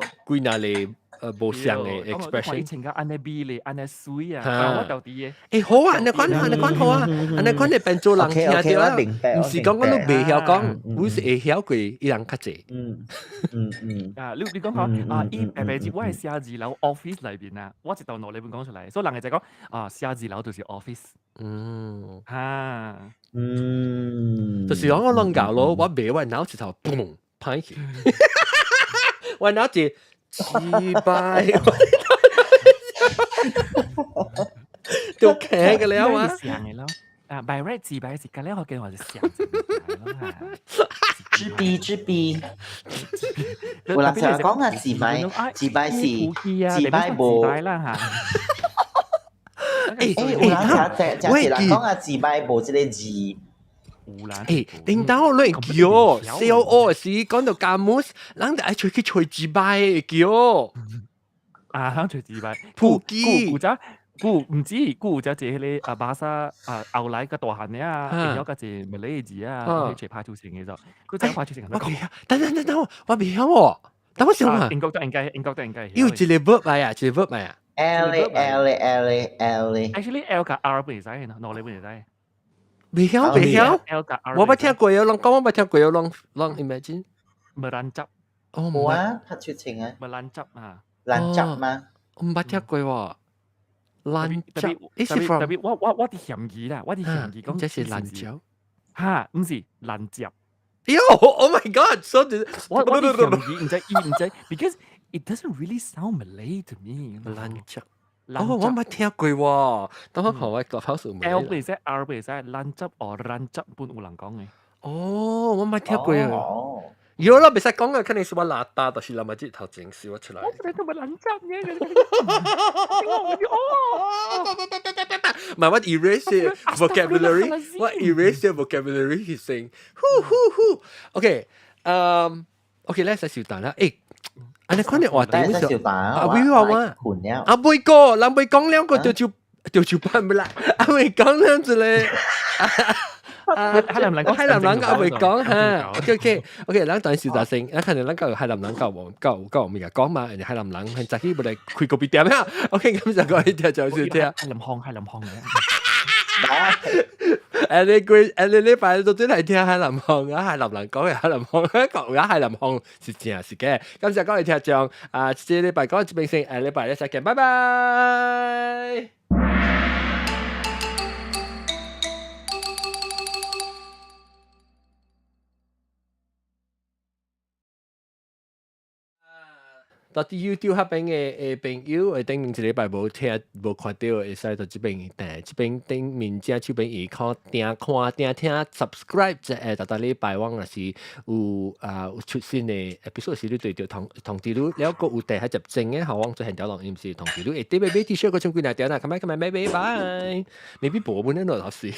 若個？無相的 expression。以前個按呢美麗，按呢媠啊，我到底的。欸好啊，按呢款按呢款好啊，按呢款會變做人聽著啊，毋是講我都袂曉講，我是會曉過伊人較濟。嗯嗯嗯。啊，你你講下啊，伊白白字我係寫字樓 office 內邊啊，我一道腦裏邊講出來，所以人會就講啊，寫字樓就是 office。嗯。哈。嗯。就是講我攏搞咯，我袂我腦一頭嘣歹去，我腦一。自敗，就騎嘅了啊！想嘅咯，啊，by right 自敗是隔了學嘅話就想。自閉自閉，有人成日講啊，自敗自敗是自敗無啦嚇。欸，有人成日成日人講啊，自敗無這個字。欸，頂到你叫 C O O 時講到 kamus，人就愛出去揣自敗叫。啊，人揣自敗。普及。古早古毋止古有只一個啊巴沙啊後來較大漢的啊，會曉較濟馬來字啊，去揣拍出成的就，佢真拍出成。我袂曉，等等等等，我袂曉喎。等我想下。英國都應該，英國都應該。有一個 verb 來啊，一個 verb 來啊。 L L L L。 Actually L 佮 R 本會使，兩個本會使。袂曉袂曉，我捌聽過哦，攏講我捌聽過哦，攏攏 imagine。 Merancap。哦，無啊，拍出情啊。 Merancap 啊。 Lancap 嗎？毋捌聽過喎。Lancap，特別特別，我我我佇嫌疑啦，我佇嫌疑講。這是蘭椒。哈，毋是蘭椒。喲，Oh my God！So 我我佇嫌疑，毋知伊毋知，because it doesn't really sound Malay to me。蘭椒。哦，我捌聽過喎，等我看我個跑數。 L 袂使，R 袂使，蘭汁哦，蘭汁本有人講嘅。哦，我捌聽過啊。有啦，袂使講啊，肯定是我邋遢，就是咱嘛這頭前笑我出來。我覺得佢咪蘭汁嘅。哦，唔係我 erase vocabulary，我 erase vocabulary 去先。呼呼呼，OK，嗯，OK，咱使小等啦，欸。按呢款的話題，啊，未話我，啊，未過，人未講兩個就就就就辦不啦，啊未講兩一個，啊，海南人講，海南人啊未講哈，OK OK OK，咱等小大聲，咱看見咱夠海南人夠無夠夠物件講嘛，人哋海南人很早起不來開咖啡店啊，OK，咁就講一聽就是聽，海南腔海南腔嘅。誒你規誒你禮拜都真係聽海南腔啊，海南人講嘅海南腔，講有海南腔是正是假。感謝各位聽眾，啊，這禮拜講這邊先，下禮拜咧再見，拜拜。到佇 YouTube 彼邊的朋友，會頂面一禮拜無聽無看著，會使到這邊訂，這邊頂面正手邊會看訂看訂聽 subscribe 一下，逐逐禮拜我若是有啊有出新的 episode 時，你對著通通知你，了閣有訂喺入正的，後我做現條錄音是通知你，會特別買 T 恤，閣唱幾若條啦，come來come來買買拜，maybe 無本咧老師。